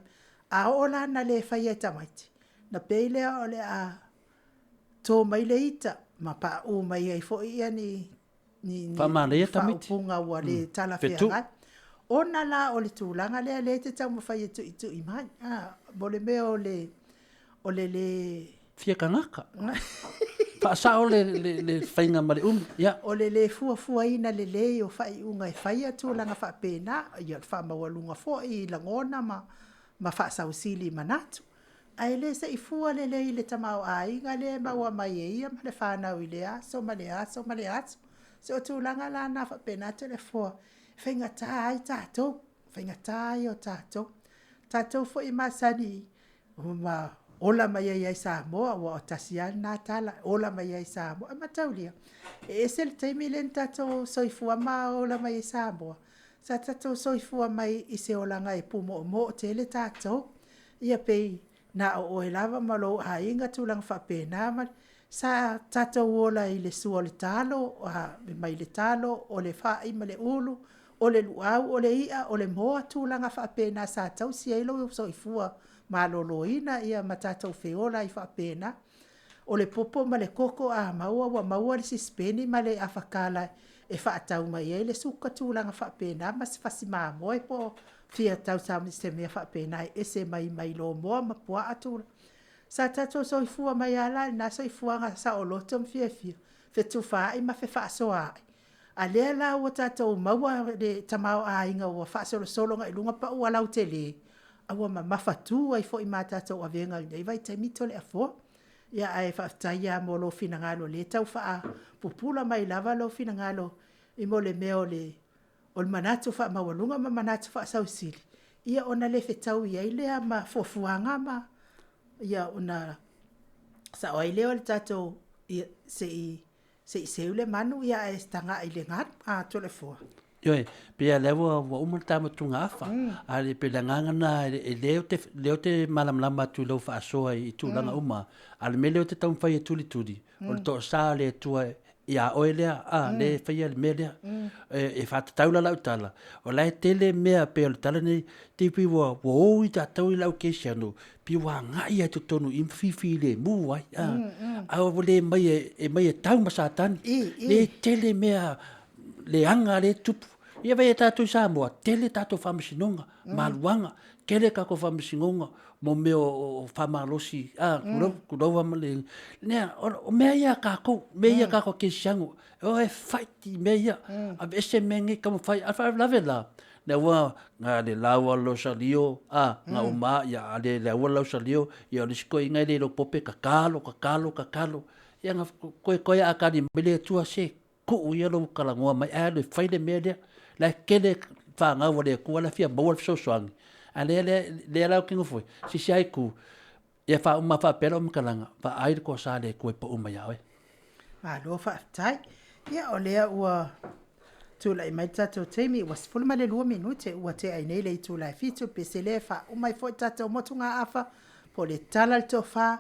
A oo la ina le faia e tamaiti, ona pei lea o le a to mai le ita ma pauu mai ai foi ni ni Faamanaia tamaiti. Faaupuga ua le talafeagai. Ona la o le tulaga lea lea e te taumafai e tuitui mai, a, mo le mea o le o le le Fia tagata. Faasao le, le, le faiga ma le umi. Ia. O le le fuafuaina lelei o faaiuga e faia tulaga faapena, ia o le faamaualuga foi i lagona ma, ma faasausili i manatu. Ae le se i fua lelei i le tamaoaiga lea e maua mai e ia ma le fanau i lea aso ma lea aso ma lea aso. So o tulaga la na faapena Toleafoa, e faigata ai tatou, faigata ai o tatou. Tatou foi e masani ma ola mai ai i Samoa, aua o tasi lava lena tala, ola mai ai i Samoa. E mataulia, e ese le taimi lea na tatou soifua ma ola mai ai i Samoa, sa tatou soifua mai i se olaga e pumoomoo tele tatou. Ia pei na o oe lava ma lou aiga tulaga faapena ma sa tatou ola i le sua o le talo, mai le talo, o le fai ma le ulu, o le luau, o le i'a, o le moa, tulaga faapena sa tausi ai lou soifua maloloina ia ma tatou feola ai faapena. O le popo ma le koko a maua ua maua le sisipeni ma le afakala e faatau mai ai le suka tulaga faapena ma se fasi mamoe po o fia tausa se mea faapena e ese mai mai lo moa ma puaa tulaga. Sa tatou soifua mai lava la i lena soifuaga saoloto ma fiafia, fetufaai ma fefaasoaai, a lea la ua tatou maua le tamaoaiga ua faasolosolo agai i luga pau alautele, a ua mamafatu ai foi ma a tatou avega i lenei vaitaimi Toleafoa. Ia ae faafetai lava mo lou finagalo o lea e tau faapupula mai lava lou finagalo i le mea o le manatu faamaualuga ma manatu faasausili, ia ona le fetaui ai lea ma fuafuaga ma ia ona sao ai lea o le tatou ia, se i se i seu le manu ia ae tagai i le galu a Toleafoa. Ioe, pei lava lea ua, ua uma le ta motugaafa, a le pei o le agaga lena, e lea ou te, lea ou te malamalama atu i lau faasoa i tulaga uma, a o le mea lea ou te taumafai e tulituli, o le toasa o le Atua ia oe lea, a, lea e faia le mea lea. E faatatau la lau tala, o la e tele mea pei o le tala nei, te pei ua, ua o i tatou i le au kerisiano, pei ua agai lava i totonu i i ma fifilemu ai, a, a ua le mai e mai e tau ma Satani. Le tele mea leaga lea e tupu. Ia vaai tatou i Samoa, tele tatou faamasinoga, maluaga, Tele tatou faamasinoga mo mea o faamalosi, a, tulou, tulou lava ma le, nea, o mea ia a tatou, mea ia a tatou kerisiano, e o e fight i mea ia, aveese mea nei, taumafai, a o le faalavelave la, lea ua na le lau lava o le lausalio, a, na uma, ia a le laua le lausalio, ia o le isi toeaina e le iloa tupe, tatalo, tatalo, tatalo, ia na toe lava a tali mai le Atua, se tuu ia lou talanoa mai ae alu e fai le mea lea. O la e tele fanau a le Atua la e fia maua le fesoasoani, a o lea la ou te nofo ai, i se isi lava itu, ia faauma lava faapea lau faamatalaga, vaai le toasa a le Atua e pau mai ia oe. Malo faafetai. Ia o lea ua tulai mai le tatou taimi ua 12 minute ua tea ai nei le itula e 7:00, pe selea e faauma ai foi le tatou motugaafa po o le tala i le tofa,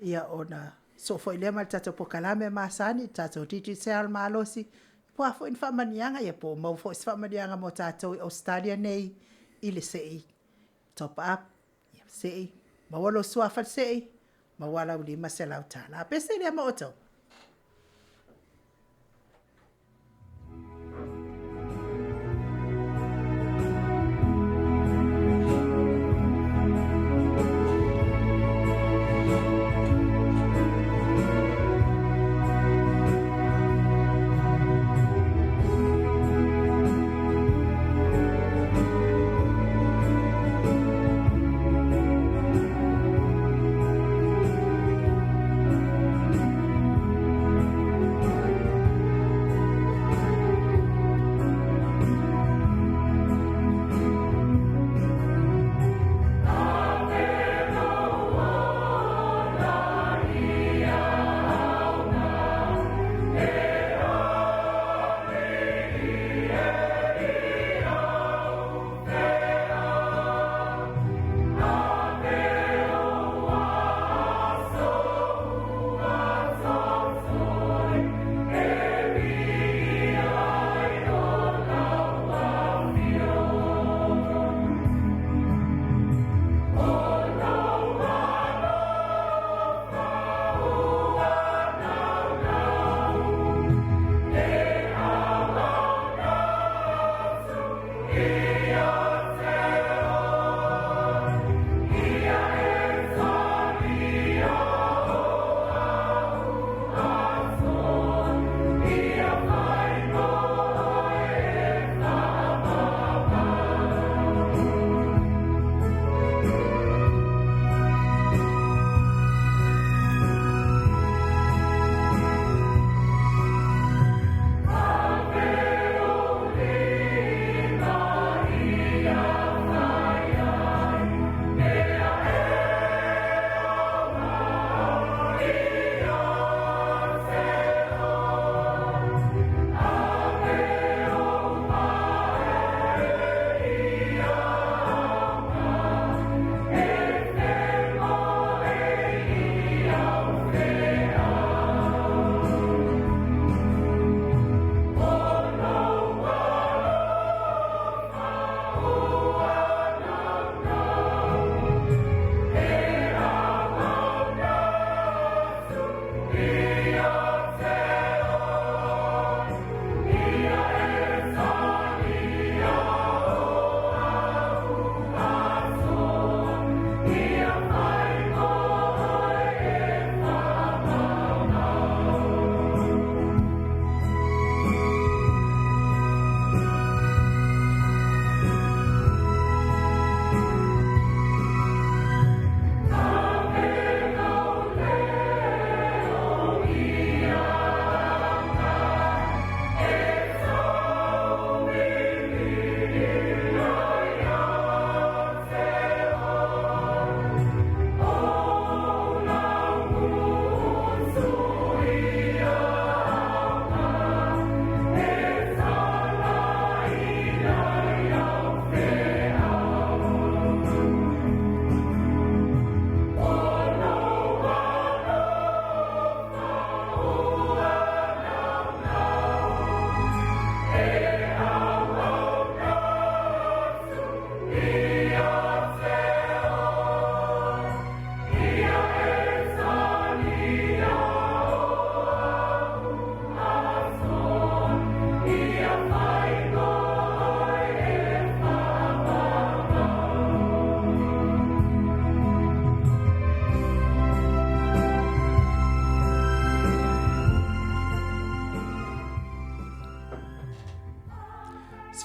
ia ona sosoo foi lea ma le tatou polokalame masani, le tatou Digicel malosi, po o a foi ni faamanuiaga, po o maua foi se faamanuiaga mo tatou i Ausetalia nei i le se i top up, se i maua lou suafa se'i, maua lau $500. Pese lea ma outou.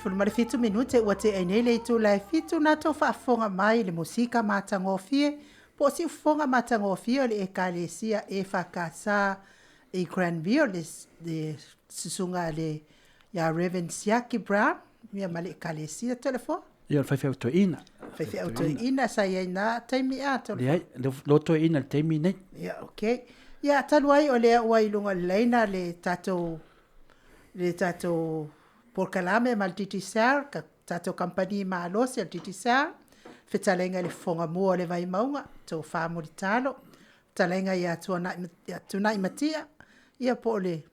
17 minute ua tea ai nei le itula e 7 na tou faafofoga mai i le musika matagofie po o siufofoga matagofie o le Ekalesia EFKS i Granville, le susuga a le ia Reverend Siaki Brown ia ma le Ekalesia Toleafoa. Ia, o le faifeau toeaina. Faifeau toeaina sa i ai na taimi a Toleafoa. Leai, lo toeaina i le taimi nei. Ia, okay. Ia, talu ai o lea ua i luga o le laina le tatou le tatou polokalame ma le Digicel, ka tatou kamupani malosi o le Digicel, fetalaiga i le Fofoga Mua o le Vaimauga, Tofa Mulitalo, fetalaiga ia Tuanai Matia, ia po o le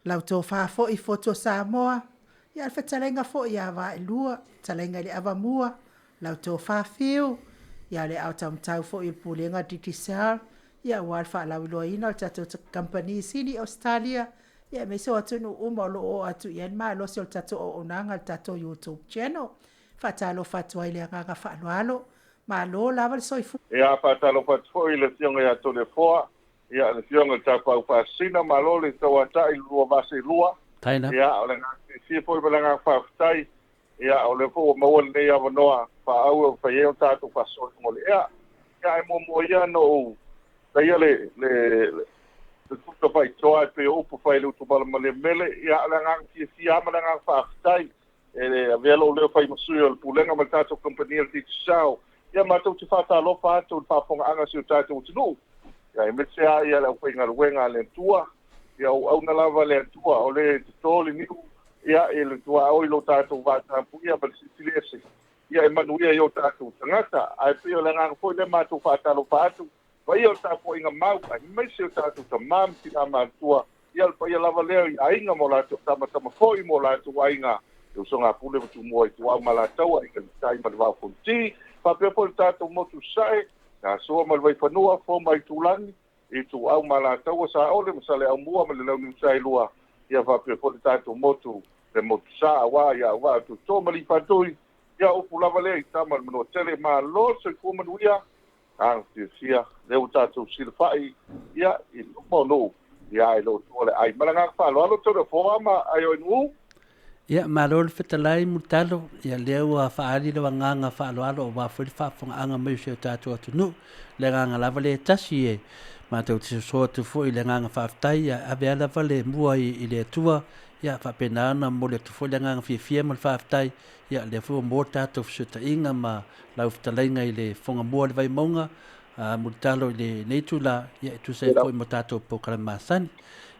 lau tofa foi Fotu o Samoa, ia le fetalaiga foi ia Vaelua, fetalaiga i le Avamua, lau tofa Fiu, ia le ao taumatau foi o le Pulega Digicel, ia aua le faalauiloaina o le tatou kamupani sili i Ausetalia, ia aemaise o atunuu uma o lo o oo atu i ai le malosi o le tatou auaunaga i le tatou YouTube channel. Faatalofa atu ai i le agaga faaaloalo. Malo lava le soifua. Ia, faatalofa atu foi i le Afioga ia Toleafoa, ia, le Afioga i le Tapaau Faasisina, malo le tauatai i le lua vaa seelua. Taina. Ia, o le agaga fiafia foi ma le agaga faafetai, ia, o lea foi ua maua lenei avanoa faaau e fai ai o tatou faasoa i luga o le ea. Ia, ae muamua ia ona ou faia le tuta faitoa e pei o upu fai i le utumalemale mele. Ia, o le agaga fiafia lava ma le agaga faafetai e le avea lou leo fai ma sui o le Pulega ma le tatou kamupani o le Digicel. Ia, matou te faatalofa atu i le faafofogaaga a si o tatou atunuu. Ia, aemaise lava ia le aufaigaluega a le Atua. Ia, o auauna lava a le Atua, o le toto le niu, ia, i le tuaoi i lo tatou vatapuia ma le Silisili Ese. Ia, e manuia i o tatou tagata. Ae pei o le agaga foi lea matou faatalofa atu, paia o le tapuaiga mau, aemaise o tatou tama ma tina matutua, ia le paia lava lea i aiga ma o latou tamatama foi ma o latou aiga, le usoga a Pule ma Tumua i Tuau ma Alataua, Aiga i le Tai ma le Vaa o Fonoti, faapea foi le tatou motu Sasae, Sua ma le Vaifanua, Fofo ma Aitulagi, Ituau ma Alataua, Saole ma Saleaaumua ma le Launiu Saelua, ia faapea foi le tatou motu, le motu Sa, aua ia auvaa Tutoa ma Lifatui, ia upu lava lea i tama le Manuatele, malo le soifua manuia, agaga fiafia, lea ua tatou silafai, ia, i luma o nuu, ia, e le o tua le ai. Ma le agaga faaaloalo, Toleafoa ma Aioinuu. Ia, malo le fetalai Mulitalo, ia lea ua faaali lau agaga faaaloalo aua foi le faafofogaaga mai o si o tatou atunuu. Le agaga lava lea e tasi e matou te soso atu foi i le agaga faafetai, ia ave a lava le mua i le Atua, ia faapena ona momoli atu foi le agaga fiafia ma le faafetai, ia lea foi ua maua le tatou fesootaiga ma lau fetalaiga i le Fofoga Mua o le Vaimauga, Mulitalo i lenei itula, ia e tusa ai foi ma tatou polokalame masani.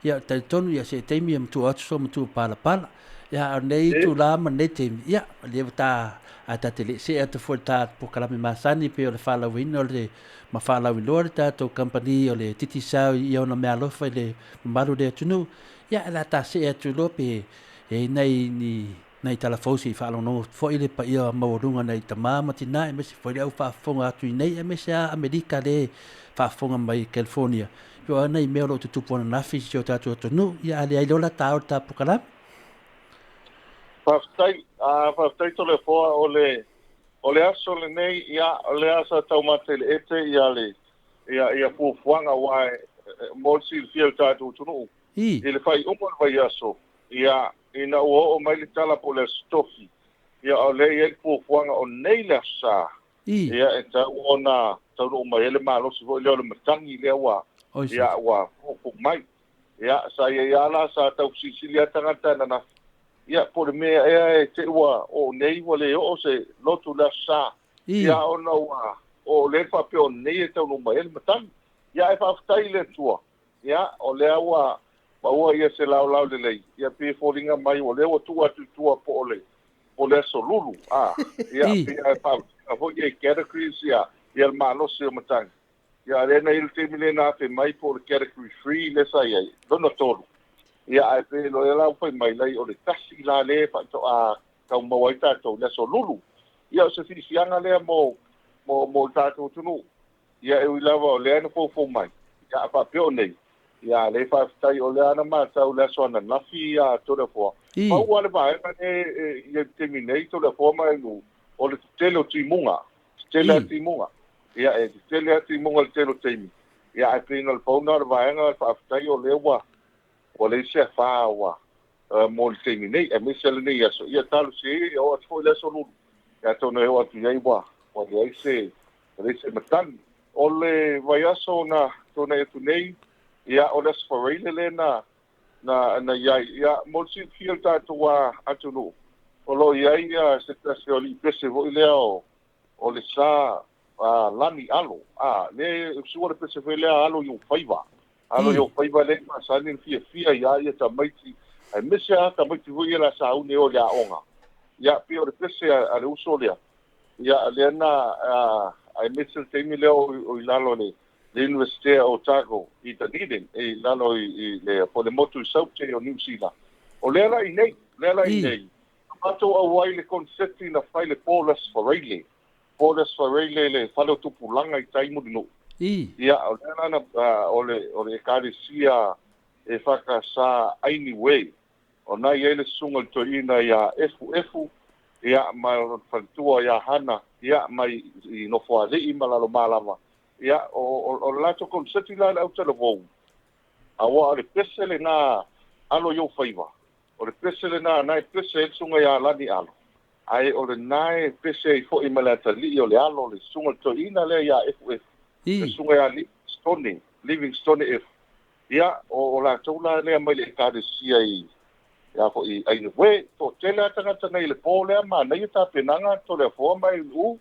Ia, talitonu, ia se taimi e matua atu so matua palapala. Ia, a o lenei itula ma lenei taimi, ia, lea ua ta, a ta te le see atu foi i le ta polokalame masani pei o le faalauina o le, ma faalauiloa le tatou kamupani o le Digicel i ona meaalofa i le mamalu o le atunuu. Ia, o le a ta see atu loa pe e i ai nai ni nai tala fou se i faalogologo atu foi le paia maualuga nai tama ma tina aemaise foi le au faafofoga atu i nei aemaise a Amerika le faafofoga mai i California. Io a nai mea o lo o tutupu ananafi i si o tatou atunuu, ia a leai loa la ta o le ta polokalame. Faafetai, faafetai Toleafoa o le o le aso lenei, ia o lea sa taumate i le ete ia le ia ia fuafuaga aua e mo le silafia e le tatou atunuu i le faaiuga o le vaiaso. Ia, ina ua oo mai le tala po o le Aso Tofi, ia o lea e i ai le fuafuaga o nei le Aso Sa, ia e tatau ona taunuu mai ai le malosi foi lea o le matagi lea ua, ia ua foufou mai. Ia, sa i ai lava la, sa tau fesilisili lava tagata ananafi, ia po o le mea ea e te i ua oo nei ua le oo se lotu i le Aso Sa, ia ona ua oo lea faapea o nei e taunuu mai ai le matagi. Ia ae faafetai i le Atua, Ia, o lea ua maua ia se laolao lelei, ia pei e foliga mai o lea ua tuu atu i tua po o le po o le aso lulu, a, ia, pei lava e faamasina foi ia i categories ia, ia le malosi o matagi. Ia, a lea na i ai le taimi lea na afe mai po o le category three lea sa i ai, lona tolu. Ia, ae pei o lea la ua fai mai lai o le tasi la lea faatoa tau maua ai tatou i le aso lulu. Ia, o se fiafiaga lea mo mo mo le tatou atunuu. Ia, e ui lava o lea na foufou mai, ia, a faapea o nei, ia, lea faafetai o lea na matau i le aso ananafi ia Toleafoa. Pau lava le vaega lea e i ai i le taimi nei Toleafoa ma Enu, o le tetele o timuga, tetele lava timuga. Ia, e tetele lava timuga i le tele o taimi. Ia, ae pei na o le pau lena o le vaega, faafetai o lea ua leai se afa ua Mo le taimi nei aemaise lenei aso ia talosia ia oo atu foʻi le aso lulu ia atonu e oo atu iai ua leai se leai se matagi o le vaiaso na tuanai atu nei ia o le aso Faraile lea na iai ia mo le silafia le tatou atunuu o loo iai ia se tasi o alii pese foʻi lea o le sa Lani Alo le sua le pese foi lea alo i ou faiva alo i ou faiva le masani na fiafia ia ia tamaiti aemaise a tamaiti foi ia la sauni o le aoga ia pei o le pese a le uso lea ia lea na aemaise le taimi lea o i lalo le University o Otago i Dunedin e i lalo i le po le motu i Saute o New Zealand o lea la i nei lea la i nei matou auai le konseti na fai le po le Aso Faraile po le Aso Faraile le fale o tupulaga i tai Mulinuu ia o lea la na o le ekalesia e whakasa anyway o nai ai le susuga le toeaina ia Efu ia ma o faletua ia Hana ia mai i Nofoalii ma Lalomalava ia o le latou konseti la le autalavou aua o le pese lena alo i ou faiva o le pese lena na e pese ai le susuga ia Lani Alo ae o lena e pese ai foʻi ma le atalii o le alo le susuga le toeaina lea ia Efu le susuga ia Livingstone Efu ia o latou la lea mai le ekalesia i ia foʻi Ainewe toatele a tagata nei le po lea manaia tapenaga Toleafoa mai u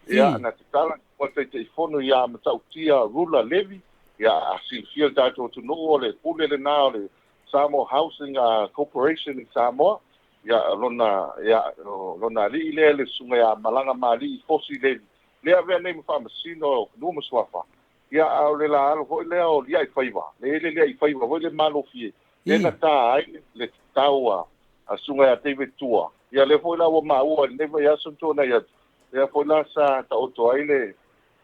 ia na tatala ua Taitaifono ia Matautia Rula Levi ia a silafia le tatou atunuu o le pule lena o le Samoa Housing Corporation i Samoa ia lona alii lea le susuga ia Malaga Malii Fosi Levi lea avea nei ma faamasino o fanua ma suafa ia a o le la alo foʻi lea o Liai Faiva le le Liai Faiva foi le malofie le na tā ai le tatau a susuga ia David Tua ia lea foi la ua maua i lenei vaiaso na tuanai atu lea foi la sa taoto ai le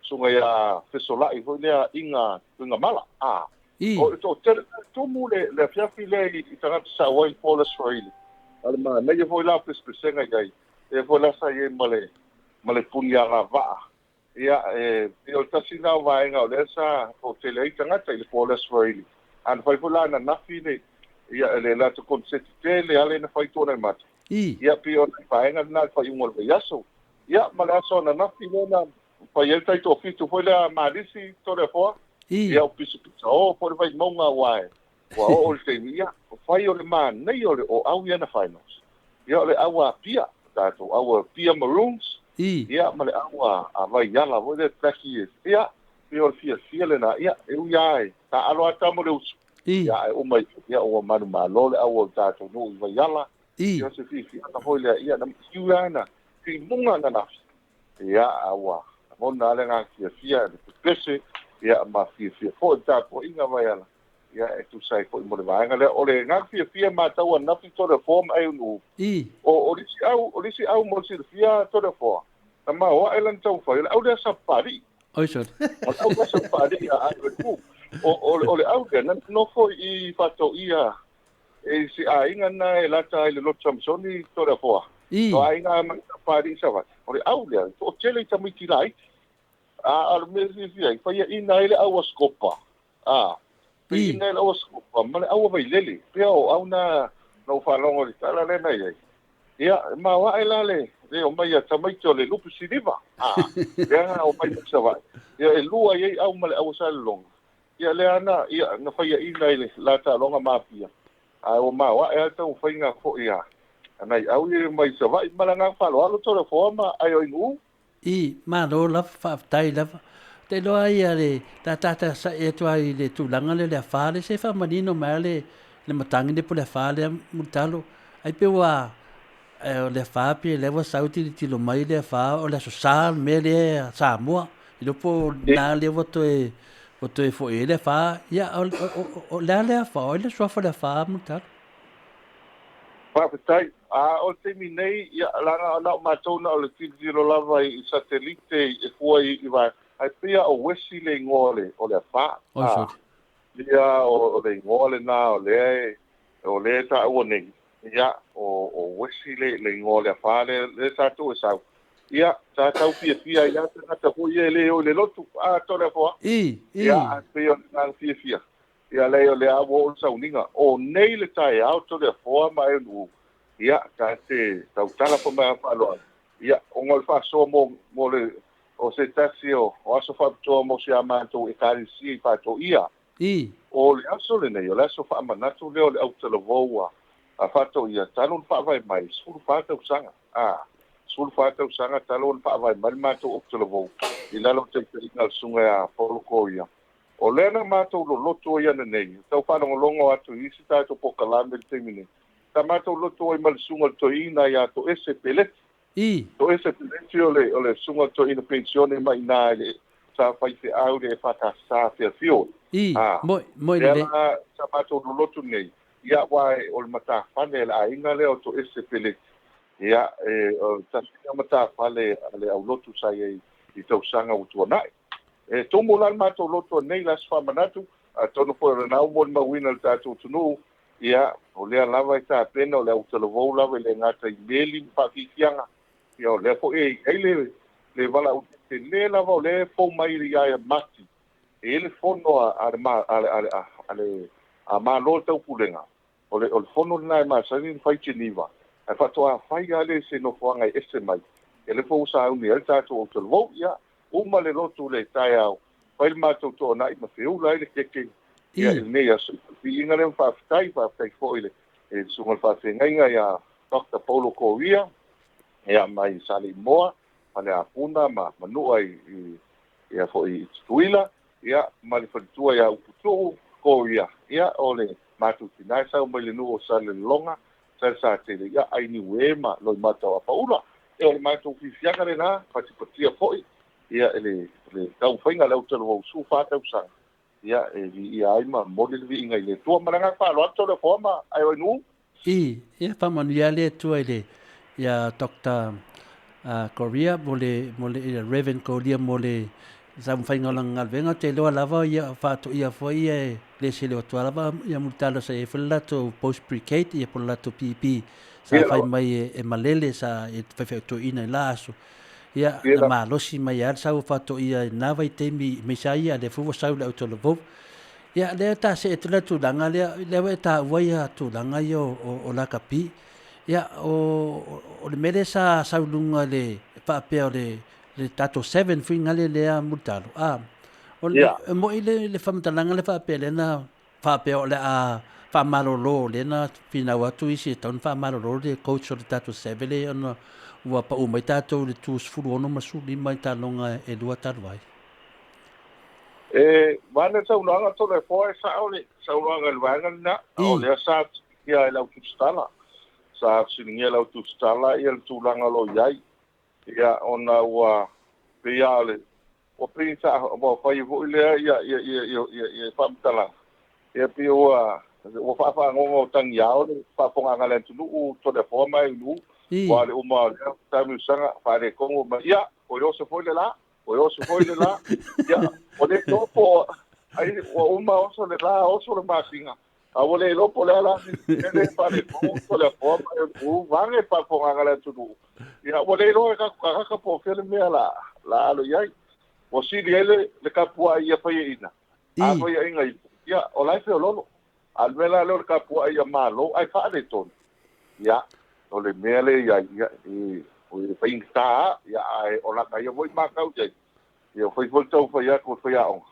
susuga ia Fesolai foi lea Iga Mala o le toatele tumu le afiafi lea i tagata sauai le po le Aso Faraile a le manaia foi la pesepesega i ai lea foi la sa i ai ma le puni agavaa ia e o le tasi na o vaega o lea sa toatele ai tagata i le po le Aso Faraile a na fai foi la ananafi le ia le latou konseti tele ale na fai tuanai mata ia pei o le vaega lena le faaiuga o le vaiaso ia ma le aso ananafi lea na fai ai le taitoafitu foi lea Malisi Toleafoa ia o pisapisa o po le Vaimauga ua ua oo le taimi ia o fai o le manaia o le o au ia na finals ia o le au Apia tatou au Apia Maroons ia ma le au a Vaiala foi le Black Years ia pei o le fiafia lena ia e ui lava e taalo lava tama le uso ia ae uma ia ua manumalo le au o le tatou nuu i Vaiala ia o se fiafiaga foi lea ia na fiu lava na timuga ananafi ia a ua lagona lava le agaga fiafia le pepese ia ma fiafia foi le tapuaiga Vaiala ia e tusa ai foi mo le vaega lea o le agaga fiafia matau ananafi Toleafoa ma Aunuu o le isi au mo le silafia Toleafoa na maoae lana taumafai o le au lea Sapapalii Oi sorry. O le au lea Sapapalii a Aunuu o le au lea na nofo i Faatoia e se aiga na e lata ai le Loto Samasoni Toleafoa o aiga ma Sapapalii Savaii o le au lea toatele i tamaiti laiti a o le mea fiafia ai faiaina ai le au a Scopa faiaina ai le au a Scopa ma le au a Vailele pea o au na ou faalogo i le tala lea na i ai ia maoae la le o mai a tamaiti o le lupe siliva lea o mai Savaii ia e lua ai au ma le au a Salelologa ia lea na ia na faiaina i le lata aloga mafia a ua maoae lava le taumafaiga foi a nai au ia mai Savaii ma le agaga faaaloalo Toleafoa ma Aioinuu. Malo lava faafetai lava. Te iloa ia le tatata sa'i atu ai i le tulaga lea le afa le se faamanino mai le matagi le po le afa lea Mulitalo ai pe ua o le afa pe lea ua sau tilotilo mai le afa o le aso Sa le mea lea Samoa i lo po na lea ua toe foʻi ai le afa ia o le a le afa o ai le suafa le afa Mulitalo. Faafetai a o le taimi nei ia laga na o matou na o le tilotilo lava i satelite e fua i vaega ae pei o Uesi le igoa o le afa. Oi sorry. Ia o le igoa lena o lea o lea taua nei ia o Uesi le igoa o le afa lea tatou e sau ia sa tau fiafia ia tagata foi ia e le o i le lotu a Toleafoa ia pei o le agaga fiafia. Ia leai o lea ua oo le sauniga. O nei le taeao Toleafoa ma Aenu'u, ia, ta te tautala foi ma le faaaloalo, ia, ona o le faasoa mo, mo le, o se tasi o, o aso faapitoa mo si a matou Ekalesia i Faatoia. I. O le aso lenei, o le aso faamanatu lea o le autalavou a, a Faatoia talu ona faavae mai, 14 tausaga. A, 14 tausaga talu ona faavae mai le matou autalavou i lalo o le taitaiga a le Susuga ia Paulo Koia. O lea na matou loloto ai ananei, tau faalogologo atu i isi tatou polokalame i le taimi nei, sa matou loto ai ma le Susuga i le Toeaina ia Toese Peleti. I. Toese Peleti o le, o le Susuga i le Toeaina penisione mai i ina i le, sa faifeau i le EFKS sa Fairfield. I. A, Moi, moi lea lelei. la sa matou loloto nei, ia aua o le matafale a le aiga lea o Toese Peleti. Ia, e, o le tasi lea matafale a le aulotu sa i ai i tausaga ua tuanai. E tumu la le matou lotu anei le Aso Faamanatu, atonu foi o lena ua molimauina e le tatou atunuu, ia, o lea lava e tapena, o le autalavou lava e le gata i meli ma faafiafiaga, ia o lea foi e i ai le, le valaau tele lava o lea e fou mai ia ia Mati, e i ai le fono a, a le, a le, a le, a le a Malo o le Taupulega, o le, o le fono lena e masani ona fai i Geneva, ae faatoa fai lava lea i se nofoaga e ese mai, ia lea foi ua sauni ai le tatou autalavou. Ia, uma le lotu i le taeao, fai le matou toonai ma feula ai le keke, ia, i lenei aso. Viiga lea ma faafetai, faafetai foi i le, i le susuga i le faafeagaiga ia Doctor Paulo Koia, ia, mai Saleimoa, Faleapuna ma Manua i, i, ia foi i Tutuila, ia, ma le faletua ia Uputuu Koia, ia, o le matou tina e sau mai le nuu o Salelologa, Salesatele, ia, ai Niue ma Loimata o Apaula. Ia, o le matou fiafiaga lena, patipatia foi, ia, i le, le taumafaiga a le autalavou 14 tausaga, ia, e viia ai ma momoli le viiga i le Atua. Ma le agaga faaaloalo, Toleafoa ma Aeoinuu. I, ia, faamanuia le Atua i le, ia Doctor Korea mo le, mo le, ia Reverend Korea mo le taumafaiga o lana galuega. Ou te iloa lava ia faatoia foi ia e le sele o atua lava ia Mulitalo sa i ai foi le latou post brigade ia po o le latou PP sa fai mai e, e malele sa e faifeautoina i la aso. Ia, na malosi mai lava le sau o faatoia i na vaitaimi aemaise lava ia lea foi ua sau i le autalavou. Ia, lea ta see atu le tulaga lea, lea ua e taua ia tulaga ia o, o, o lakapi. Ia, o, o le mea lea sa sau i luga i le faapea o le, le tatou seven foi gale lea Mulitalo. A, o le, Yeah. e moi le, le faamatalaga lea faapea lea na faapea o le a faamalolo lea na finau atu isi e tatau ona faamalolo le coach o le tatou seven lea ona ua pau mai tatou i le tu 16 ma 15 i taaloga e lua talu ai. E vaeane le saunoaga Toleafoa e sao le saunoaga i le vaega lena, o I. lea sa fesiligia e lau tusitala, sa fesiligia e lau tusitala ia le tulaga o lo o i ai, ia ona ua pei lava o le, ua pei sa, ua fai foi lea ia, ia, ia, ia, ia, ia faamatalaga, ia pei ua, ua faafagogo tagiao le faafofogaaga a le atunuu Toleafoa ma Aeunuu, I. aua o le uma o lea taamilosaga faaletonu mai, ia, o oso foi le la, o oso foi le la, ia, o le iloa po o ai ua uma oso le la, oso le masina, a ua le iloa po o le a la se mea lea e faaletonu Toleafoa ma Aeunuu, vaeane le faafofogaaga a le atunuu, ia, ua le iloa e tatou tagata po o fea le mea la, la alo i ai. Ua sili ai le, le tapuai ia faiaina, a I. faiaina ifo, ia, o la e feoloolo. A o le mea la lea o le tapuai ia malo ae faaletonu, ia, o le mea lea i ai, ia, e, o le faigata lava, ia, ae o lana ia foi matau i ai, ia, ua fai foi le taumafai atu o le faiaoga,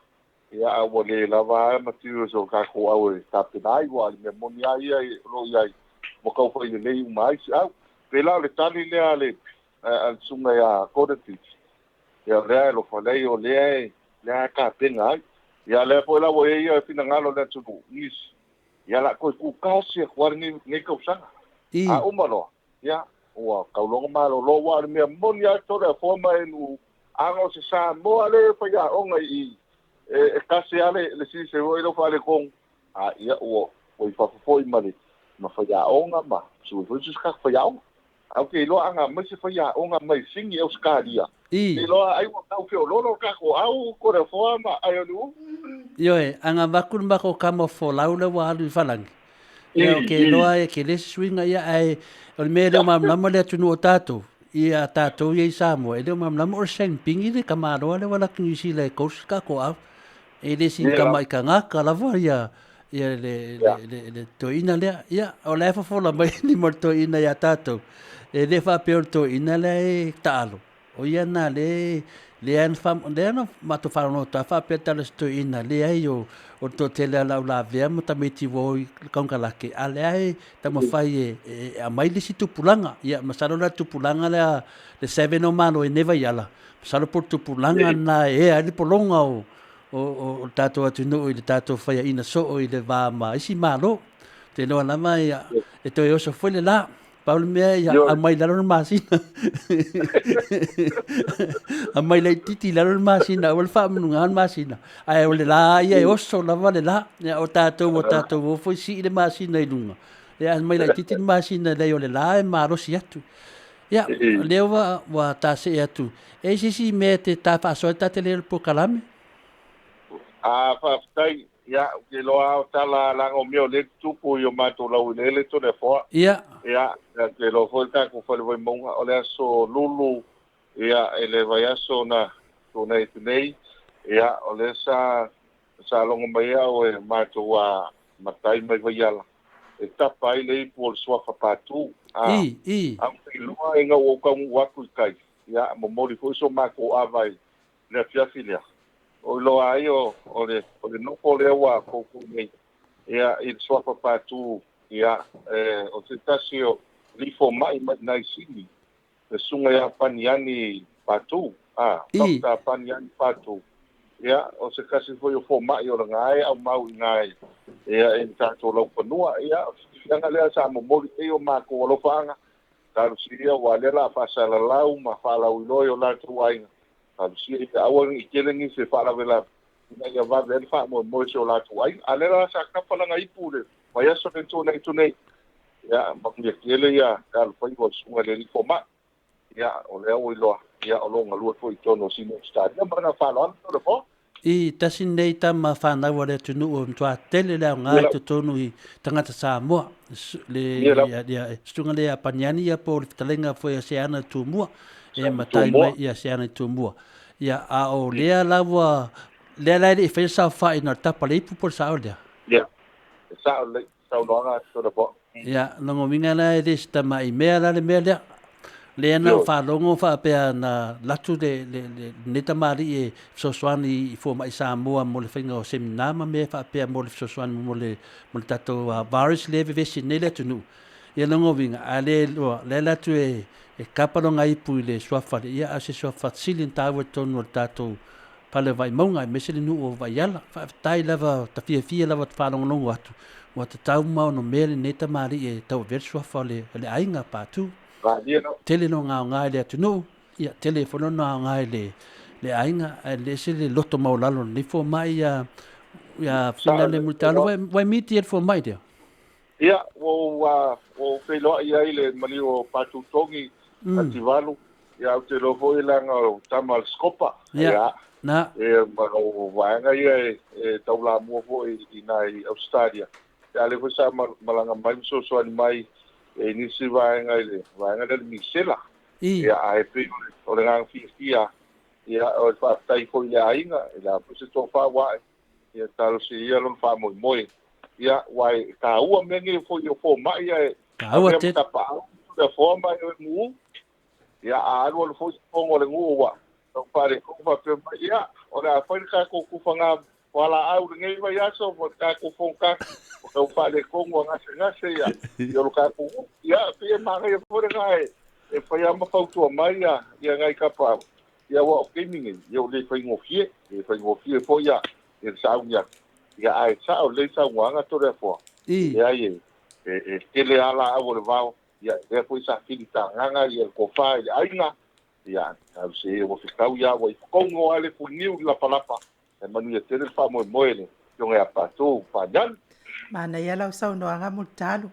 ia, a ua le lava lava materials o tatou au e tapena ai, aua o le mea moni lava ia o lo o i ai, ua tau fai lelei uma ai si au. Pei la o le tali lea a le, a le susuga ia Gordon Fitch, ia, o lea e alofa lea, o lea e, lea e tapena ai. Ia, lea foi la ua i ai ia finagalo o le atunuu, nisi, ia, la toe kukasi atu lava lenei, lenei tausaga. I. A uma loa, ia, ua tauloga malolo, aua o le mea moni lava Toleafoa ma Aeunuu, ana o se Samoa lea e faiaoga i i, e, e tasi lava le, le season foi lea ua faaletonu, a ia, ua, ua i fafo foi ma le, ma faiaoga ma sui foi se isi tatou faiaoga. Ae ou te iloa ana aumai se faiaoga mai Sini Ausetalia, I. te iloa ai ua tau feoloolo le tatou au Toleafoa ma Aeunuu. Ioe, ana avatu le matou tama folau lea ua alu i Falani. Ia, ou te I, i. iloa e tele se suiga ia, ae o le mea e le o malamalama le atunuu o tatou, ia tatou ia i Samoa, e le o malamalama o le Shane Bingi le tamaloa lea ua alu atu i Niu Sila e coach le tatou au. E le sina Ia lava. tamai tagata lava ia Ia le le le le toeaina lea. Ia o la e fofola mai ni mo le toeaina iā tatou. E le faapea o le toeaina lea e taalo. O ia na le lea na fa lea na matou faalogologo atu faapea tala se toeaina leai o o le toatele o le au lavea ma tamaiti ua o i konekarate a lea e taumafai e e aumai le isi tupulaga. Ia masalo la le tupulaga lea le seven o Malo i nei vaiala, masalo po o le tupulaga lena e ea ai le pologa o o le tatou atunuu i le tatou faiaina soo i le va ma isi Malo. Te iloa lava ia, e toe oso foi le la. Pau le mea ia aumai lalo le masina. Aumai laitiiti i lalo le masina, aua le faamanuga le masina. Ae o le la ia e oso lava le la. Ia o tatou ua tatou o foi sii le masina i luga. Ia aumai laitiiti le masina leai o le la e malosi atu. Ia, lea ua, ua tasee atu. E i se isi mea e te ta faasoa ai ta te le o le polokalame? A, faafetai. Ia, ou te iloa lava o tala leaga o mea o lea e tutupu i o matou laueleele Toleafoa. Ia. Ia, ou te iloa foi le tatou fale Vaimauga, o le aso Lulu, ia, i le vaiaso na tuanai atu nei, ia, o lea sa Sa logo mai au e matou a matai mai Vaiala e tapa ai le ipu o le suafa Patu. A, I, i. a ou te iloa ina ua ou taunuu atu i tai, ia, momoli foi so matou ava i le afiafi lea. O iloa ai o, o le, o le nofo lea ua koukou nei, ia, i le suafa Patu, ia, e, o se tasi o alii fomai mai i nai Sini, le susuga ia Paniani Patu, a, I. Doctor Paniani Patu, ia, o se tasi foi o fomai o lena e aumau i ina i, ia, i le tatou laufanua. Ia, o le fiafiaga lea sa momoli pei o matou alofaaga, talosia aua o lea o le a faasalalau ma faalauiloa i o latou aiga, talosia ia aua ne i tele nisi e faalavelave, ina ia vave ai le faamoemoe i si o latou aiga. A o lea la sa tapa lana ipu i le vaiaso lea na tuanai atu nei. Ia, manuia tele ia le alofaiva o le susuga i le alii fomai. Ia, o lea ua iloa, ia, o lo o galue foi i totonu o Sini Ausetalia. Ma le agaga faaaloalo, Toleafoa. I tasi lenei tama fanau a le atunuu e matua tele le aoga i totonu i tagata Samoa. Le ia susuga lea ia Paniani ia po o le fetalaiga foi a Seana Tumua e matai mai ia Seana Tumua. Ia a o lea la ua lea la e le i faia le saofai na o le tapa le ipu po o le sao lea. Ia, e sao lelei saunoaga Toleafoa. Ia, lona uiga la e le o se tamai mea la le mea lea. Lea na ou faalogo faapea na alu atu le, le, le, lenei tamalii e fesoasoani i fomai Samoa mo le faiga o seminar ma mea faapea mo le fesoasoani mo le, mo le tatou virus lea e vevesi nei le atunuu. Ia lona uiga, a le iloa, lea alu atu e, e kapa lona ipu i le suafa, ia a o se suafa sili ona taua i totonu o le tatou Fale o Vaimauga aemaise le nuu o Vaiala. Faafetai lava, ta fiafia lava te faalogologo atu, ua tatau ma ono mea lenei tamalii e tauavea le suafa o le, o le aiga Patu. Tele lona aoga i le atunuu, ia tele foi lona aoga i le, le aiga, ae le ese le loto maualalo o lenei fomai ia, ia Finale Mulitalo. Ua, ua e miti e le fomai lea? Ia, ua ou, ua ou feiloai ai i le maliu o Patu Togi, Ativalu, ia, ou te iloa foi leaga o tama a le Sikopa. Ia, na. Ia, ma o vaega ia e taulamua foi i nai Ausetalia. Ia, a o lea foi sa malaga mai ma fesoasoani mai i nisi vaega i le vaega lea o le Misela. Ia, ae pei o le agaga fiafia, ia, o le faafetai foi i le aiga, i le a foi se tofa ua ae, Ia talosia ia lona faamoemoe. Ia, aua e taua mea nei foi o fomai ae Taua avea ma tele. tapaau Toleafoa ma e nuu. Ia, a alu alu foi se fofoga o le nuu ua tau faaletonu faapea mai, ia, o le a fai le tatou tufaga fualaau i lenei vaiaso ma le tatou fonotaga, ua tau faaletonu a gasegase ia, ia o le tatou nuu. Ia, e pei e manaia foi lena e fai lava ma fautua mai ia, ia nai tapaau. Ia aua o taimi nei, ia ua le faigofie, le faigofie foi ia le sauni atu, ia ae sao lelei saunoaga Toleafoa, leai e tele lava laau o le vao, ia lea foi sa filitagaga ia le tofa i le aiga, ia tau se ua fetau ia ua i totonu lava le fuiniu i le lapalapa, e manuia tele le faamoemoe i le Afioga ia Patu Paniani. Manaia lau saunoaga Mulitalu.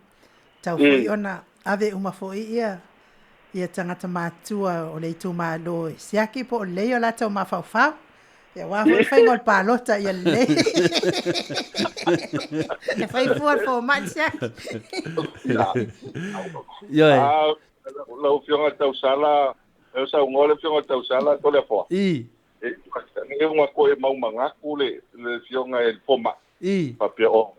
Tau foi ona ave uma foi ia ia tagata matutua o le itumalo e siaki po o lelei o latou mafaufau. Ia aua foi le faiga o le palota ia lelei. E fai fua le fomai le siaki. Ioe. Ah, lau Afioga Tausala, e saunoa le Afioga Tausala Toleafoa. E una koe mau manatu le Afioga e le fomai. Faapea o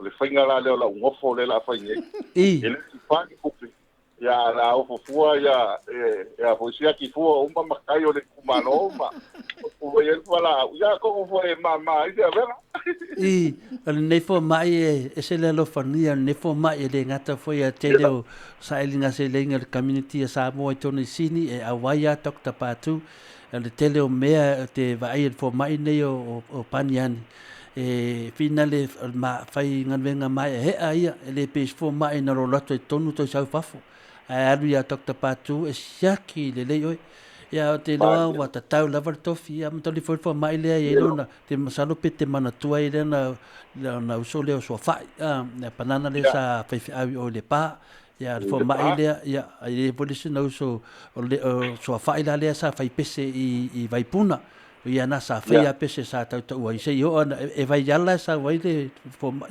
O le faiga la lea o la'u gofo lea o le a fai nei. E le tifa ni tupe, ia ae o le a ofo fua ia e a foi siaki fua uma matai o le itumalo ma ofo ai le fualaau, ia atonu foi e mama ai se avega. I, o lenei fomai e ese le alofania o lenei fomai e le gata foi ia tele o sailiga seleni a le community a Samoa i totonu i Sini e auai a Doctor Patu o le tele o mea te vaai e le fomai nei o Paniani e finale ma fai galuega maeaea ia e le pei se fomai na lolo atu ai totonu toe sau fafo ae alu ia Doctor Patu e siaki lelei oe. Ia o te iloa ua tatau lava le tofi ia ma tali foi le fomai lea e i ai lona te masalo pe te manatua ai lea na na uso lea o Suafa'i a le panana lea sa faifeau i o i Lepa ia le fomai lea ia e i ai foi le isi na uso o le o Suafa'i la lea sa fai pese i Vaipuna o ia na sa faia pese sa tautaua ai seia oo ana e Vaiala e sau ai le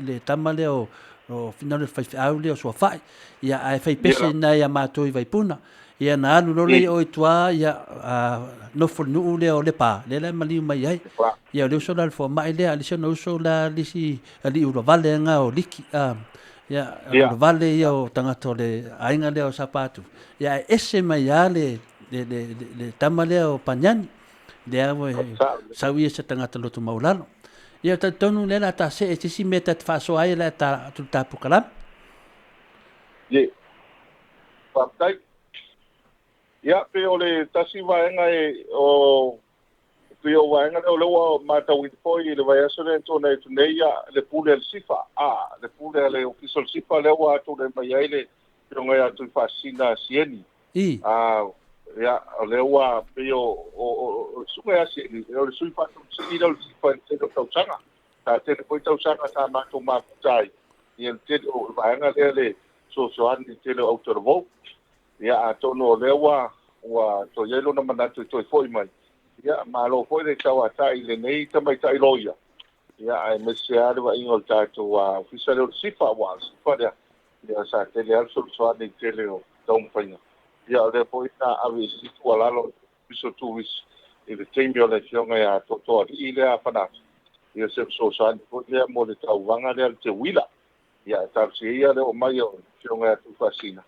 le tama lea o o finau le faifeau lea o Suafa'i ia ae fai pese i ina ia matou i Vaipuna. Ia na alu loa lea i o i tua, ia nofo i le nuu lea o Lepa, lea la e maliu mai ai. Ia o le uso la o le fomai lea, a o le isi ona uso la le isi alii ulavale lena o Liki, ia ulavale ia o tagata o le aiga lea o Sapatu. Ia ae ese mai lava le le tama lea o Paniani, lea ua sau ia se tagata loto maualalo. Ia talitonu lea o le a ta see i se isi mea ta te faasoa ai o le a ta atu i le ta polokalame. Ye. Faafetai. Ia, pei o le tasi vaega e, o, pei o vaega lea o lea ua matauina foi i le vaiaso lea na tuanai atu nei, ia, le pule a le SIFA, a, le pule a le Ofisa o le SIFA lea ua tulai mai ai le Afioga ia Tuifaasisina Sieni. A, ia, o lea ua pei o, o, o le susuga ia Sieni, o le sui faatonu lea o le SIFA i le tele o tausaga. Sa tele foi tausaga sa matou mafuta ai ia le tele o le vaega lea le fesoasoani i le tele o autalavou. Ia atonu o lea ua ua toe i ai lona manatu e toe foi mai, ia malo foi le tauatai i lenei tamaitai loia, ia aemaise lava le vaaiga o le tatou ofisa lea o le SIFA, aua o le SIFA lea, ia sa tele lava le fesoasoani i le tele o taumafaiga. Ia o lea foi sa ave i se tuualalo i le Ofisa o Turisi i le taimi o le Afioga ia Tootooalii lea Fanafi, ia se fesoasoani foi lea mo le tauvaga lea le teuila. Ia, e talosia ia le oo mai o le Afioga ia Tuifaasisina,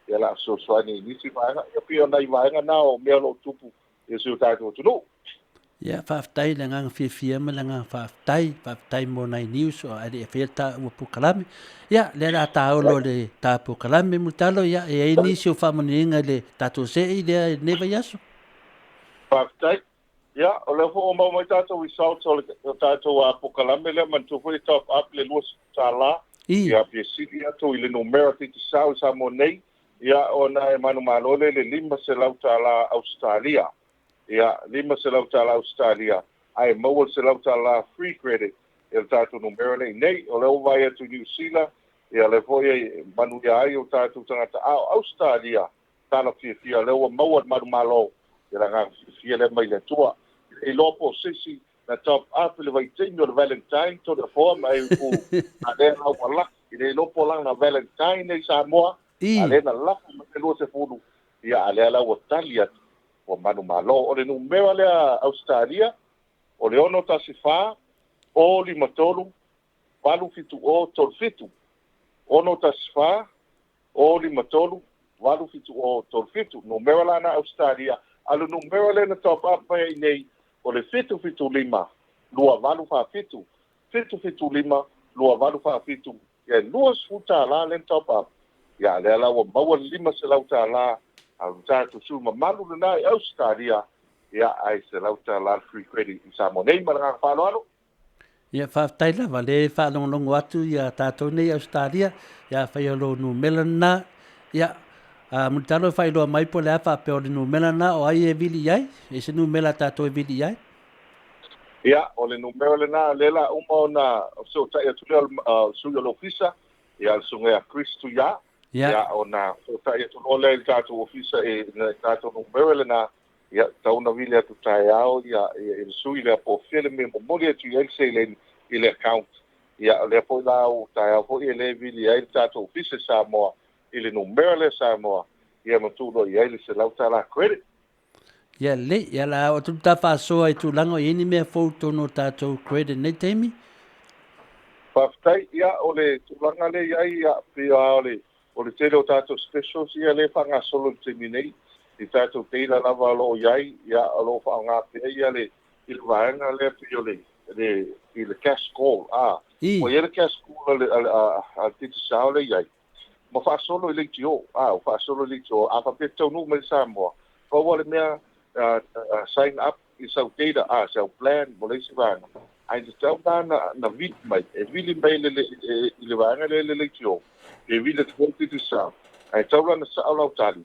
ia o le a fesoasoani i nisi vaega. Ia pei o nai vaega na o mea o lo o tupu i si o tatou atunuu. Ia, faafetai i le agaga fiafia ma le agaga faafetai. Faafetai mo nai news o ae le i faia le taua polokalame. Ia, lea o le a taolo le ta polokalame Mulitalo, ia, e i ai nisi o faamanuiaga i le tatou se'i lea i lenei vaiaso. Faafetai. Ia, o lea foi ua maua mai tatou results o le tatou polokalame lea, manatua foi e top up le $20. Ia, fia sili atu i le numera Digicel i Samoa nei, ia, ona e manumalo lea i le $500 Ausetalia. Ia, $500 Ausetalia, ae maua le $100 free credit i le tatou numera lea i inei. O lea ua vaai atu i Niu Sila, ia, o lea foi e manuia ai o tatou tagata, a o Ausetalia, tala fiafia, o lea ua maua le manumalo i le agaga fiafia lea mai le Atua. E le iloa po o se isi na top up i le vaitaimi o le Valentine Toleafoa ma e u a lea la ua laki. E le iloa po o lana Valentine i Samoa, a lea na lafo mai le 20, ia a lea la ua tali atu ua manumalo. O le numera lea Ausetalia, o le 614 053 870 37. 614 053 870 37. Numera la na Ausetalia, a o le numera lea na top up mai ai nei, o le 775 2847. 775 2847. Ia e $20 lea na top up. Ia a lea la ua maua le $500 a lo tatou sui mamalu lena i Ausetalia, ia ae $100 le free credit i Samoa nei. Ma le agaga faaaloalo. Ia faafetai lava le faalogologo atu ia tatou nei i Ausetalia, ia afai o lou numera lena, ia a Mulitalo e faailoa mai po o le a faapea o le numera lena o ai e vili i ai? E i ai se numera a tatou e vili i ai? Ia, o le numera lena lea la uma ona fesootai atu lea o le sui o le ofisa, ia le susuga ia Chris Tuia, ia ona fesootai atu loa lea i le tatou ofisa i le tatou numera lena, ia tatau ona vili atu taeao ia i le sui lea po o fea le mea e momoli atu i ai le seleni i le account. Ia o lea foi la ua taeao foi e le vili ai le tatou ofisa i Samoa i le numera lea Samoa, ia ma tuu loa i ai le $100 credit. Ia lelei, ia la oo atu le ta faasoa i tulaga o i ai ni mea fou i totonu o tatou credit i lenei taimi. Faafetai, ia o le tulaga lea i ai ia pei lava o le tele o tatou specials ia lea e faagasolo i le taimi nei i tatou data lava o lo o i ai ia o lo o faaaoga pea ia le i le vaega lea pei o le le i le cash call a ua i ai le cash call a le a le Digicel lea i ai ma faasolo i leitio a ua faasolo i leitio a faapea e taunuu mai i Samoa pau lava le mea sign up i sau data a sau plan mo le isi vaega ae tatau la na vili mai e vili mai le i le vaega lea i le leitio e vili atu foi le Digicel ae tatau la na sao lau tali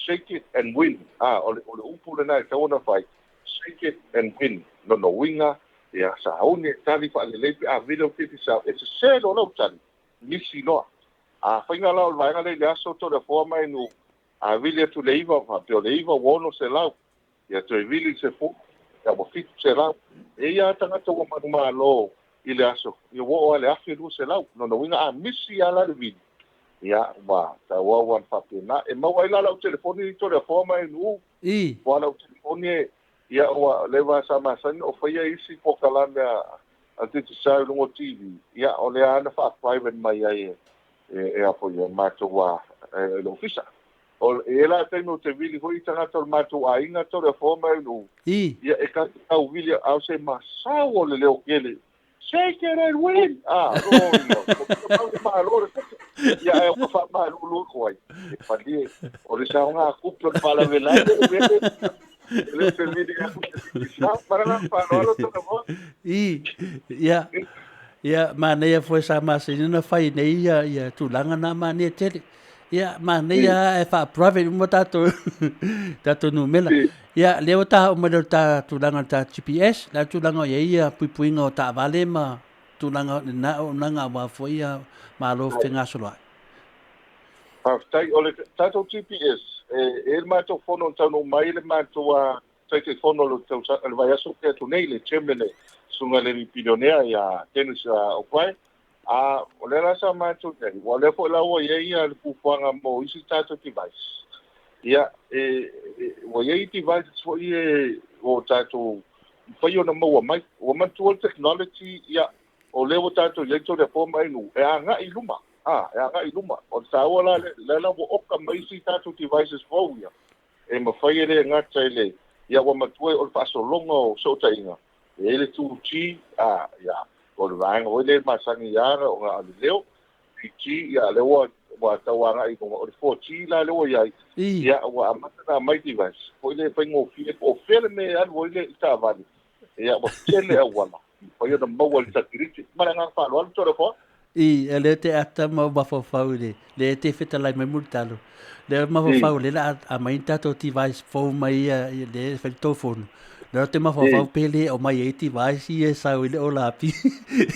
shake it and win a o le upu lena e tatau ona fai shake it and win lona uiga ia sauni e tali faalelei pe a vili lau Digicel e sese loa lau tali misi loa. A faiga la o le vaega lea i le aso Toleafoa ma Enu, a vili atu i le iva, faapea o le iva ua 600, ia toe vili i le 10, ia ua 700. E i ai lava tagata ua manumalo i le aso, ia ua oo lava i le 1200. Lona uiga a misi lava la le vili, ia ua tauau lava faapena. E maua ai la lau telefoni i Toleafoa ma Enu, aua o lau telefoni e, ia ua leva sa masani ona faia isi polokalame a le Digicel i luga o TV, ia o lea lava na faa-private mai ai e e a foi e matou a e le ofisa. O e i ai la taimi ou te vili foi i tagata o le matou aiga Toleafoa ma Eunu'u, ia e ta te tau vili a o se masau o le leo kele, Shake it and win! A, o ia, o le malo le toto. Ia ae ua faamalulu atu ai, e palie, o le saoga kupe o le faalavelave e vele, e le o se vili atu i se Digicel. Ma le agaga faaaloalo Toleafoa. I, ia, Ia, manaia foi sa masani ona fai nei ia, ia tulaga na manaia tele. Ia, manaia e faa-private uma tatou, tatou numera. Ia, lea ua ta uma lea o ta tulaga ta GPS, la tulaga o i ai ia puipuiga o taavale ma tulaga na o na ngā wā foi ia malo fegasoloai. Faafetai. O le tatou GPS, e i ai le matou fono na taunuu mai le matou Taitaifono o le tausaga, le vaiaso tea atu nei, le chairman le susuga i le alii pilionea ia Dennis O'Brien. A o lea la sa matou i ai, aua o lea foi la ua i ai le fuafuaga mo isi tatou device. Ia, e, ua i ai devices foi ia ua tatou mafai ona maua mai. Ua manatua le technology, ia, o lea ua tatou i ai Toleafoa ma Ainuu, e agai i luma, a, e agai i luma. O le taua la, lea la ua oka mai isi tatou devices fou ia, e mafai e le gata i le, ia ua matua o le faasologa o fesootaiga, e i ai le 2G, a, ia, o le vaega foi lea e masani ia ona o le leo, 3G, ia, lea ua, ua tau agai i luga, o le 4G la lea ua i ai, ia, ua amata ona aumai device, foi lea e faigofie, po o fea le mea e alu ai le taavale, ia, ua tele auala, mafai ona maua i le satellite. Ma le agaga faaaloalo, Toleafoa. I, e le te ata ma mafaufau i le, le te fetalai mai Mulitalo. Le mafaufau le la a mai tatou device fou mai ia le fai tau fono. Le te mafaufau pe le o mai e device ia sau i le o lapi.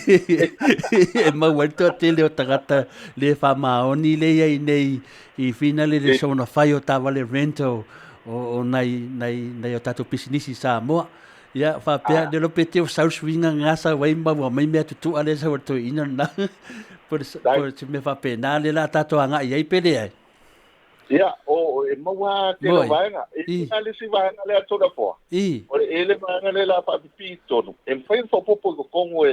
E mau ai to tele o tagata le fa maoni le ia i nei i fina le le sona fai o tavale rental o nai nai nai o tatou pisinisi Samoa. Ia, faapea, le lope te o sau suiga nga sau ai ma ua mai mea tutua le sau toe ina na. Po po se mea faapena le la tatou agai ai pe leai. Ia, o e maua te le vaega. E i le isi vaega lea Toleafoa. I. O le e le vaega lea la faapipii i totonu. E mafai ona faaopoopo i totonu e